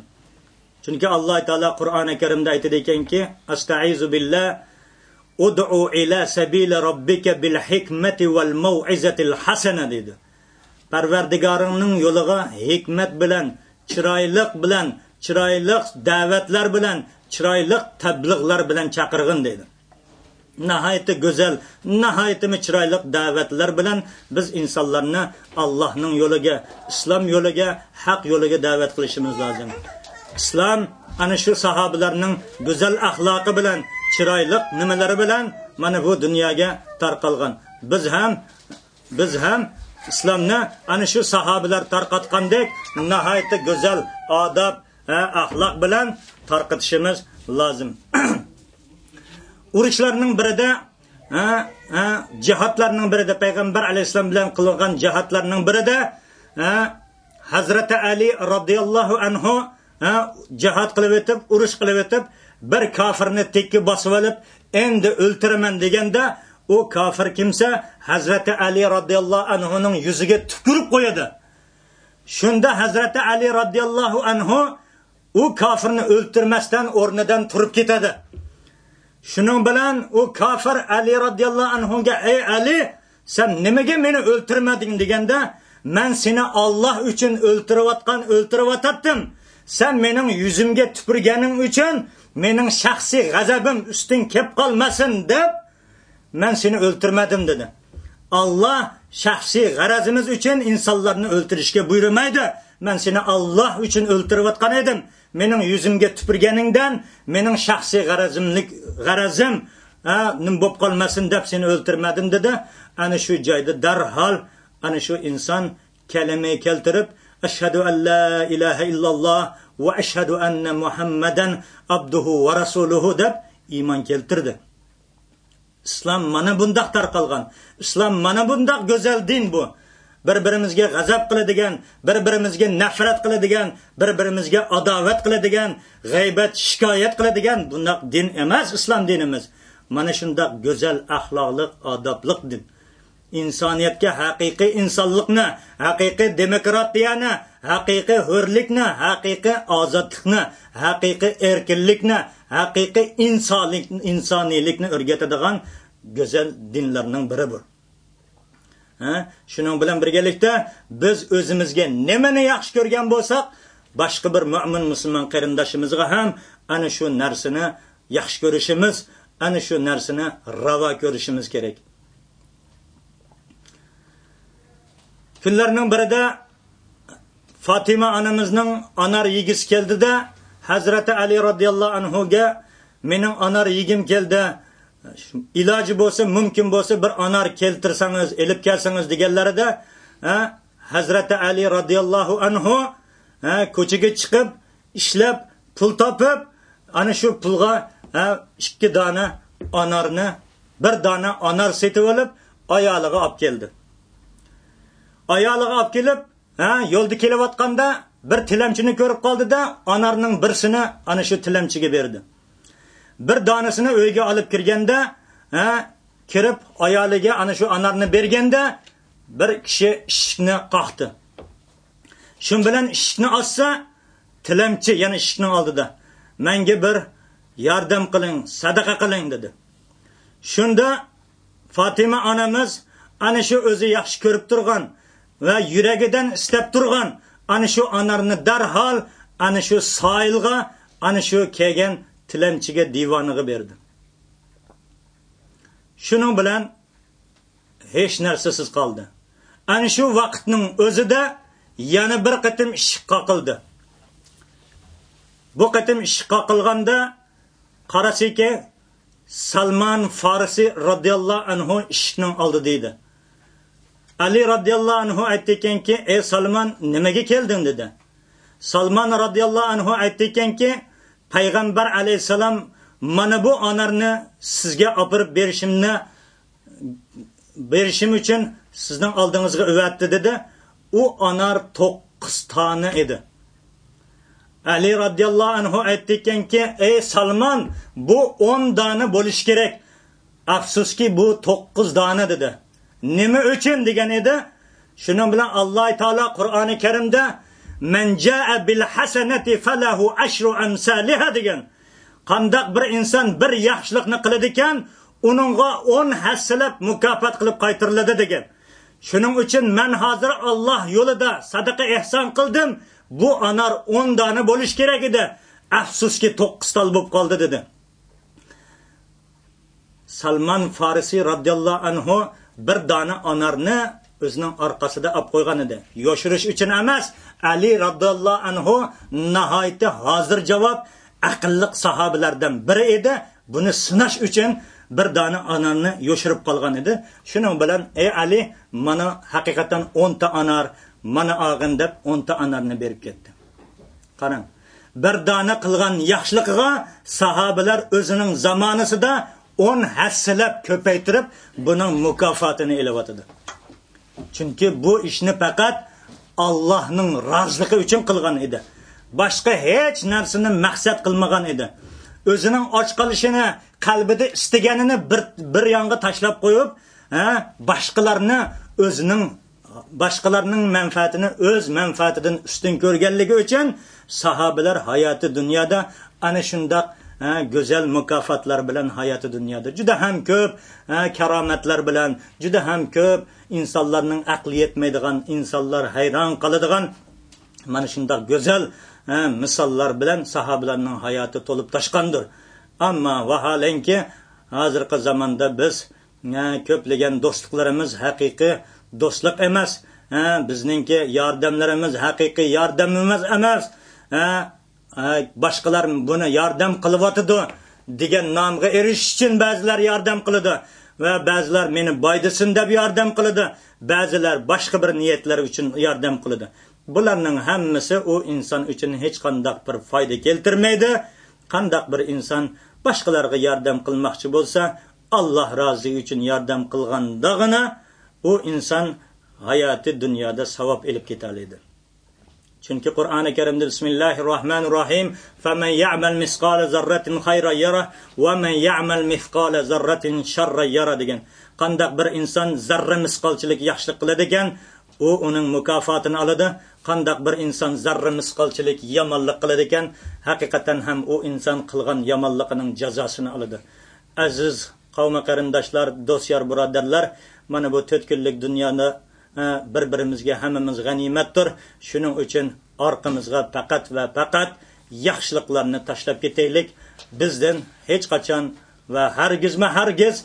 چۈنكى ئاللاھ تائالا قۇرئانى كەرىمدە ئېيتىدىكەنكى، ئەستەئىزۇ بىللا، ئۇدئۇ ئىلا سەبىلى رەببىكە بىل ھىكمەتى ۋەل مەۋئىزەتىل ھەسەنە، دەيدۇ. پەرۋەردىگارىڭنىڭ يولىغا ھېكمەت بىلەن، چىرايلىق بىلەن، چىرايلىق دەۋەتلەر بىلەن، چىرايلىق تەبلىغلار بىلەن چاقىرغىن، دەيدۇ. ناھايىتى گۈزەل، ناھايىتىمۇ چىرايلىق دەۋەتلەر بىلەن بىز ئىنسانلارنى ئاللاھنىڭ يولىغا، ئىسلام يولىغا، ھەق يولىغا دەۋەت قىلىشىمىز لازىم. ئىسلام ئەنە شۇ ساھابىلەرنىڭ گۈزەل ئەخلاقى بىلەن، چىرايلىق نېمىلىرى بىلەن مانا بۇ دۇنياغا تارقالغان. بىز ھەم، بىز ھەم ئىسلامنى ئەنە شۇ ساھابىلەر تارقاتقاندەك ناھايىتى گۈزەل ئاداب، ھە، ئەخلاق بىلەن تارقىتىشىمىز لازىم. ئۇرۇشلارنىڭ بىرىدە، ھە، ھە، جىھادلارنىڭ بىرىدە، پەيغەمبەر ئەلەيھىسسالام بىلەن قىلغان جىھادلارنىڭ بىرىدە، ھە، ھەزرىتى ئەلى رازىياللاھۇ ئەنھۇ، ھە، جىھاد قىلىۋېتىپ، ئۇرۇش قىلىۋېتىپ، بىر كافىرنى تىككە باسىۋېلىپ، ئەمدى ئۆلتۈرىمەن دېگەندە، ئۇ كافىر كىمسە ھەزرىتى ئەلى رازىياللاھۇ ئەنھۇنىڭ يۈزىگە تۈكۈرۈپ قويىدۇ. شۇندا ھەزرىتى ئەلى رازىياللاھۇ ئەنھۇ ئۇ كافىرنى ئۆلتۈرمەستىن ئورنىدىن تۇرۇپ كېتىدۇ. شۇنىڭ بىلەن ئۇ كافىر ئەلى رازىياللاھۇ ئەنھۇگە، ئەي ئەلى، سەن نېمىگە مېنى ئۆلتۈرمىدىڭ دېگەندە، مەن سېنى ئاللاھ ئۈچۈن ئۆلتۈرۈۋاتقان، ئۆلتۈرۈۋاتاتتىم. سەن مېنىڭ يۈزۈمگە تۈپۈرگەنىڭ ئۈچۈن مېنىڭ شەخسىي غەزەبىم ئۈستۈڭ كەپ قالماسۇن دەپ، مەن سېنى ئۆلتۈرمىدىم، دېدى. ئاللاھ شەخسىي غەرىزىمىز ئۈچۈن ئىنسانلارنى ئۆلتۈرۈشكە بۇيرۇمايدۇ. مەن سېنى ئاللاھ ئۈچۈن ئۆلتۈرۈۋاتقان ئىدىم. مېنىڭ يۈزۈمگە تۈپۈرگەنىڭدىن مېنىڭ شەخسىي غەرىزىملىك، غەرىزىم، ھە، نېمە بولۇپ قالماسۇن دەپ سېنى ئۆلتۈرمىدىم، دېدى. ئەنە شۇ جايدا دەرھال ئەنە شۇ ئىنسان كەلىمە كەلتۈرۈپ، ئەشھەدۇ ئەن لا ئىلاھە ئىللاللاھ ۋە ئەشھەدۇ ئەننە مۇھەممەدەن ئابدۇھۇ ۋە رەسۇلۇھۇ دەپ ئىمان كەلتۈردى. ئىسلام مانا بۇنداق تارقالغان. ئىسلام مانا بۇنداق گۈزەل دىن بۇ. بىر-بىرىمىزگە غەزەپ قىلىدىغان، بىر-بىرىمىزگە نەپرەت قىلىدىغان، بىر-بىرىمىزگە ئاداۋەت قىلىدىغان، غەيۋەت، شىكايەت قىلىدىغان بۇنداق دىن ئەمەس ئىسلام دىنىمىز. مانا شۇنداق گۈزەل ئەخلاقلىق، ئادابلىق دىن. ئىنسانىيەتكە ھەقىقىي ئىنسانلىقنى، ھەقىقىي دېموكراتىيەنى، ھەقىقىي ھۆرلۈكنى، ھەقىقىي ئازادلىقنى، ھەقىقىي ئەركىنلىكنى، ھەقىقىي ئىنسانلىق، ئىنسانىيلىكنى ئۆگىتىدىغان گۈزەل دىنلارنىڭ بىرى بۇ. ھە؟ شۇنىڭ بىلەن بىرگىلىكتە، بىز ئۆزىمىزگە نېمىنى ياخشى كۆرگەن بولساق، باشقا بىر مۆمىن مۇسۇلمان قېرىنداشىمىزغا ھەم ئەنە شۇ نەرسىنى ياخشى كۆرۈشىمىز، ئەنە شۇ نەرسىنى راۋا كۆرۈشىمىز كېرەك. كۈنلەرنىڭ بىرىدە فاتىمە ئانىمىزنىڭ ئانار يېگۈسى كەلدى-دە، ھەزرىتى ئەلى رازىياللاھۇ ئەنھۇگە مېنىڭ ئانار يېگۈم كەلدى، ئىلاجى بولسا، مۇمكىن بولسا، بىر ئانار كەلتۈرسىڭىز، ئېلىپ كەلسىڭىز» دېگەنلىرىدە، ھە، ھەزرىتى ئەلى رازىياللاھۇ ئەنھۇ، ھە، كوچىغا چىقىپ، ئىشلەپ، پۇل تاپىپ، ئەنە شۇ پۇلغا، ھە، ئىككى دانە ئانارنى، بىر دانە ئانار سېتىۋېلىپ، ئايالىغا ئاپ كەلدى. ئايالىغا ئاپ كېلىپ، ھە، يولدا كېلىۋاتقاندا بىر تىلەمچىنى كۆرۈپ قالدى-دە، ئانارنىڭ بىرسىنى ئەنە شۇ تىلەمچىگە بەردى. بىر دانىسىنى ئۆيگە ئالىپ كىرگەندە، ھە، كىرىپ ئايالىگە ئەنە شۇ ئانارنى بەرگەندە، بىر كىشى ئىشىكنى قاقتى. شۇ بىلەن ئىشىكنى ئاچسا، تىلەمچى يەنە ئىشىكنىڭ ئالدىدا، «مەڭگە بىر ياردەم قىلىڭ، سەدىقە قىلىڭ» دېدى. شۇندا فاتىمە ئانىمىز ئەنە شۇ ئۆزى ياخشى كۆرۈپ تۇرغان ۋە يۈرىكىدىن ئىستەپ تۇرغان ئەنە شۇ ئانارنى دەرھال ئەنە شۇ سائىلغا، ئەنە شۇ كەلگەن تىلەمچىگە، دىۋانىغا بەردى. شۇنىڭ بىلەن ھېچ نەرسىسىز قالدى. ئەنە شۇ ۋاقىتنىڭ ئۆزىدە يەنە بىر قېتىم ئىشىك قاقىلدى. بۇ قېتىم ئىشىك قاقىلغاندا قارىسىكى، سالمان فارسى رازىياللاھۇ ئەنھۇ ئىشىكنىڭ ئالدىدا ئىدى. ئەلى رازىياللاھۇ ئەنھۇ ئېيتتىكەنكى، «ئەي سالمان، نېمىگە كەلدىڭ؟» دېدى. سالمان رازىياللاھۇ ئەنھۇ ئېيتتىكەنكى، «پەيغەمبەر ئەلەيھىسسالام مانا بۇ ئانارنى سىزگە ئاپىرىپ بېرىشىمنى، بېرىشىم ئۈچۈن سىزنىڭ ئالدىڭىزغا ئەۋەتتى» دېدى. ئۇ ئانار توققۇز دانە ئىدى. ئەلى رازىياللاھۇ ئەنھۇ ئېيتتىكەنكى، «ئەي سالمان، بۇ ئون دانە بولۇشى كېرەك. ئەپسۇسكى، بۇ توققۇز دانە» دېدى. نېمە ئۈچۈن دېگەن ئىدى؟ شۇنىڭ بىلەن ئاللاھ تائالا قۇرئانى كەرىمدە، «مەن جائە بىل ھەسەنەتى فەلەھۇ ئەشرۇ ئەمسالىھا» دېگەن. قانداق بىر ئىنسان بىر ياخشىلىقنى قىلىدىكەن، ئۇنىڭغا ئون ھەسسىلەپ مۇكاپات قىلىپ قايتۇرۇلىدۇ دېگەن. شۇنىڭ ئۈچۈن مەن ھازىر ئاللاھ يولىدا سەدىقە ئېھسان قىلدىم، بۇ ئانار ئون دانە بولۇشى كېرەك ئىدى، ئەپسۇسكى، توققۇز تال بولۇپ قالدى دېدى. سالمان فارسى رازىياللاھۇ ئەنھۇ بىر دانە ئانارنى ئۆزىنىڭ ئارقىسىدا ئاپ قويغان ئىدى. يوشۇرۇش ئۈچۈن ئەمەس، ئەلى رازىياللاھۇ ئەنھۇ ناھايىتى ھازىر جاۋاب، ئەقىللىق ساھابىلەردىن بىرى ئىدى. بۇنى سىناش ئۈچۈن بىر دانە ئانارنى يوشۇرۇپ قالغان ئىدى. شۇنىڭ بىلەن، «ئەي ئەلى، مانا ھەقىقەتەن ئونتا ئانار، مانا ئاغىن» دەپ ئونتا ئانارنى بېرىپ كەتتى. قاراڭ، بىر دانە قىلغان ياخشىلىقىغا ساھابىلەر ئۆزىنىڭ زامانىسىدا ئون ھەسسىلەپ كۆپەيتىرىپ، بۇنىڭ مۇكاپاتىنى ئېلىۋاتىدۇ. چۈنكى بۇ ئىشنى پەقەت ئاللاھنىڭ رازىلىقى ئۈچۈن قىلغان ئىدى. باشقا ھېچ نەرسىنى مەقسەت قىلمىغان ئىدى. ئۆزىنىڭ ئاچ قېلىشىنى، قەلبىدە ئىستىگەننى بىر، بىر يانغا تاشلاپ قويۇپ، ھە، باشقىلارنى ئۆزىنىڭ، باشقىلارنىڭ مەنپەئەتىنى ئۆز مەنپەئەتىدىن ئۈستۈن كۆرگەنلىكى ئۈچۈن ساھابىلەر ھاياتى دۇنيادا ئەنە شۇنداق، ھە، گۈزەل مۇكاپاتلار بىلەن ھاياتى دۇنيادا جۈدە ھەم كۆپ، ھە، كارامەتلەر بىلەن، جۈدە ھەم كۆپ ئىنسانلارنىڭ ئەقلى يەتمەيدىغان، ئىنسانلار ھەيران قالىدىغان مانا شۇنداق گۈزەل، ھە، مىساللار بىلەن ساھابىلەرنىڭ ھاياتى تولۇپ تاشقاندۇر. ئەمما ۋاھالەنكى، ھازىرقى زاماندا بىز، ھە، كۆپلىگەن دوستلۇقلىرىمىز ھەقىقىي دوستلۇق ئەمەس. ھە، بىزنىڭكى ياردەملىرىمىز ھەقىقىي ياردەمىمىز ئەمەس. ھە، ھە، باشقىلار بۇنى ياردەم قىلىۋاتىدۇ دېگەن نامغا ئېرىشىش ئۈچۈن بەزىلەر ياردەم قىلىدۇ ۋە بەزىلەر مېنى باي دېسۇن دەپ ياردەم قىلىدۇ، بەزىلەر باشقا بىر نىيەتلەر ئۈچۈن ياردەم قىلىدۇ. بۇلارنىڭ ھەممىسى ئۇ ئىنسان ئۈچۈن ھېچقانداق بىر پايدا كەلتۈرمەيدۇ. قانداق بىر ئىنسان باشقىلارغا ياردەم قىلماقچى بولسا، ئاللاھ رازىلىقى ئۈچۈن ياردەم قىلغانداغىنا ئۇ ئىنسان ھاياتى دۇنيادا ساۋاب ئېلىپ كېتەلەيدۇ. چۈنكى قۇرئانى كەرىمدە، بىسمىللاھىر راھمانىر راھىم، فەمەن يەئمەل مىسقالە زەررەتىن خەيرەن يەرەھ، ۋەمەن يەئمەل مىسقالە زەررەتىن شەررەن يەرەھ دېگەن. قانداق بىر ئىنسان زەررە مىسقالچىلىك ياخشىلىق قىلىدىكەن، ئۇ ئۇنىڭ مۇكاپاتىنى ئالىدۇ. قانداق بىر ئىنسان زەررە مىسقالچىلىك يامانلىق قىلىدىكەن، ھەقىقەتەن ھەم ئۇ ئىنسان قىلغان يامانلىقىنىڭ جازاسىنى ئالىدۇ. ئەزىز قەۋمى قېرىنداشلار، دوست يار بۇرادەرلەر، مانا بۇ تۆت كۈنلۈك دۇنيانى، ئە، بىر-بىرىمىزگە ھەممىمىز غەنىيمەتتۇر. شۇنىڭ ئۈچۈن ئارقىمىزغا پەقەت ۋە پەقەت ياخشىلىقلارنى تاشلاپ كېتەيلىك. بىزدىن ھېچقاچان ۋە ھەرگىزمۇ ھەرگىز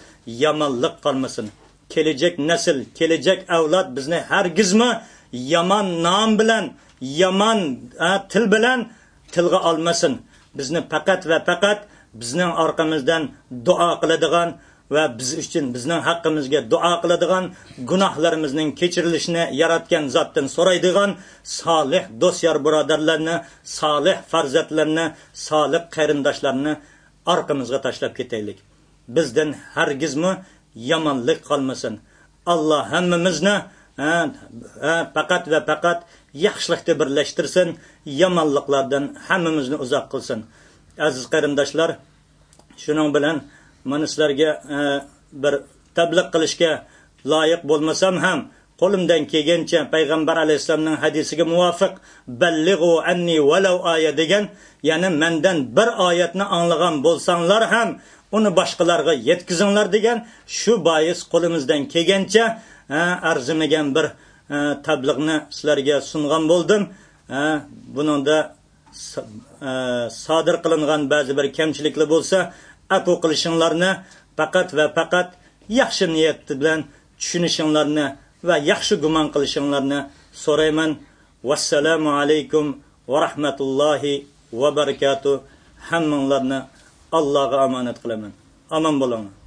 يامانلىق قالمىسۇن. كېلىچەك نەسىل، كېلىچەك ئەۋلاد بىزنى ھەرگىزمۇ يامان نام بىلەن، يامان، ئە، تىل بىلەن تىلغا ئالمىسۇن. بىزنى پەقەت ۋە پەقەت بىزنىڭ ئارقىمىزدىن دۇئا قىلىدىغان ۋە بىز ئۈچۈن، بىزنىڭ ھەققىمىزگە دۇئا قىلىدىغان، گۇناھلىرىمىزنىڭ كەچۈرۈلۈشىنى ياراتقان زاتتىن سورايدىغان سالىھ دوست-يار بۇرادەرلەرنى، سالىھ پەرزەنتلەرنى، سالىھ قېرىنداشلارنى ئارقىمىزغا تاشلاپ كېتەيلىك. بىزدىن ھەرگىزمۇ يامانلىق قالمىسۇن. ئاللا ھەممىمىزنى، ھە، ھە، پەقەت ۋە پەقەت ياخشىلىقتا بىرلەشتۈرسۇن، يامانلىقلاردىن ھەممىمىزنى ئۇزاق قىلسۇن. ئەزىز قېرىنداشلار، شۇنىڭ بىلەن مانا سىلەرگە، ھە، بىر تەبلىغ قىلىشقا لايىق بولمىسام ھەم، قولۇمدىن كەلگەنچە پەيغەمبەر ئەلەيھىسسالامنىڭ ھەدىسىگە مۇۋاپىق، «بەللىغۇ ئەننى ۋەلەۋ ئايە» دېگەن، يەنى مەندىن بىر ئايەتنى ئاڭلىغان بولساڭلار ھەم، ئۇنى باشقىلارغا يەتكۈزۈڭلار دېگەن، شۇ بايىس قولىمىزدىن كەلگەنچە، ھە، ئەرزىمىگەن بىر، ھە، تەبلىغنى سىلەرگە سۇنغان بولدۇم. ھە، بۇنىڭدا سا-، ئە، سادىر قىلىنغان بەزى بىر كەمچىلىكلەر بولسا، ئەپۇ قىلىشىڭلارنى، پەقەت ۋە پەقەت ياخشى نىيەت بىلەن چۈشىنىشىڭلارنى ۋە ياخشى گۇمان قىلىشىڭلارنى سورايمەن. ۋەسسالامۇ ئەلەيكۇم ۋە رەھمەتۇللاھى ۋە بەرىكاتۇھ. ھەممىڭلارنى ئاللاغا ئامانەت قىلىمەن. ئامان بولۇڭلار.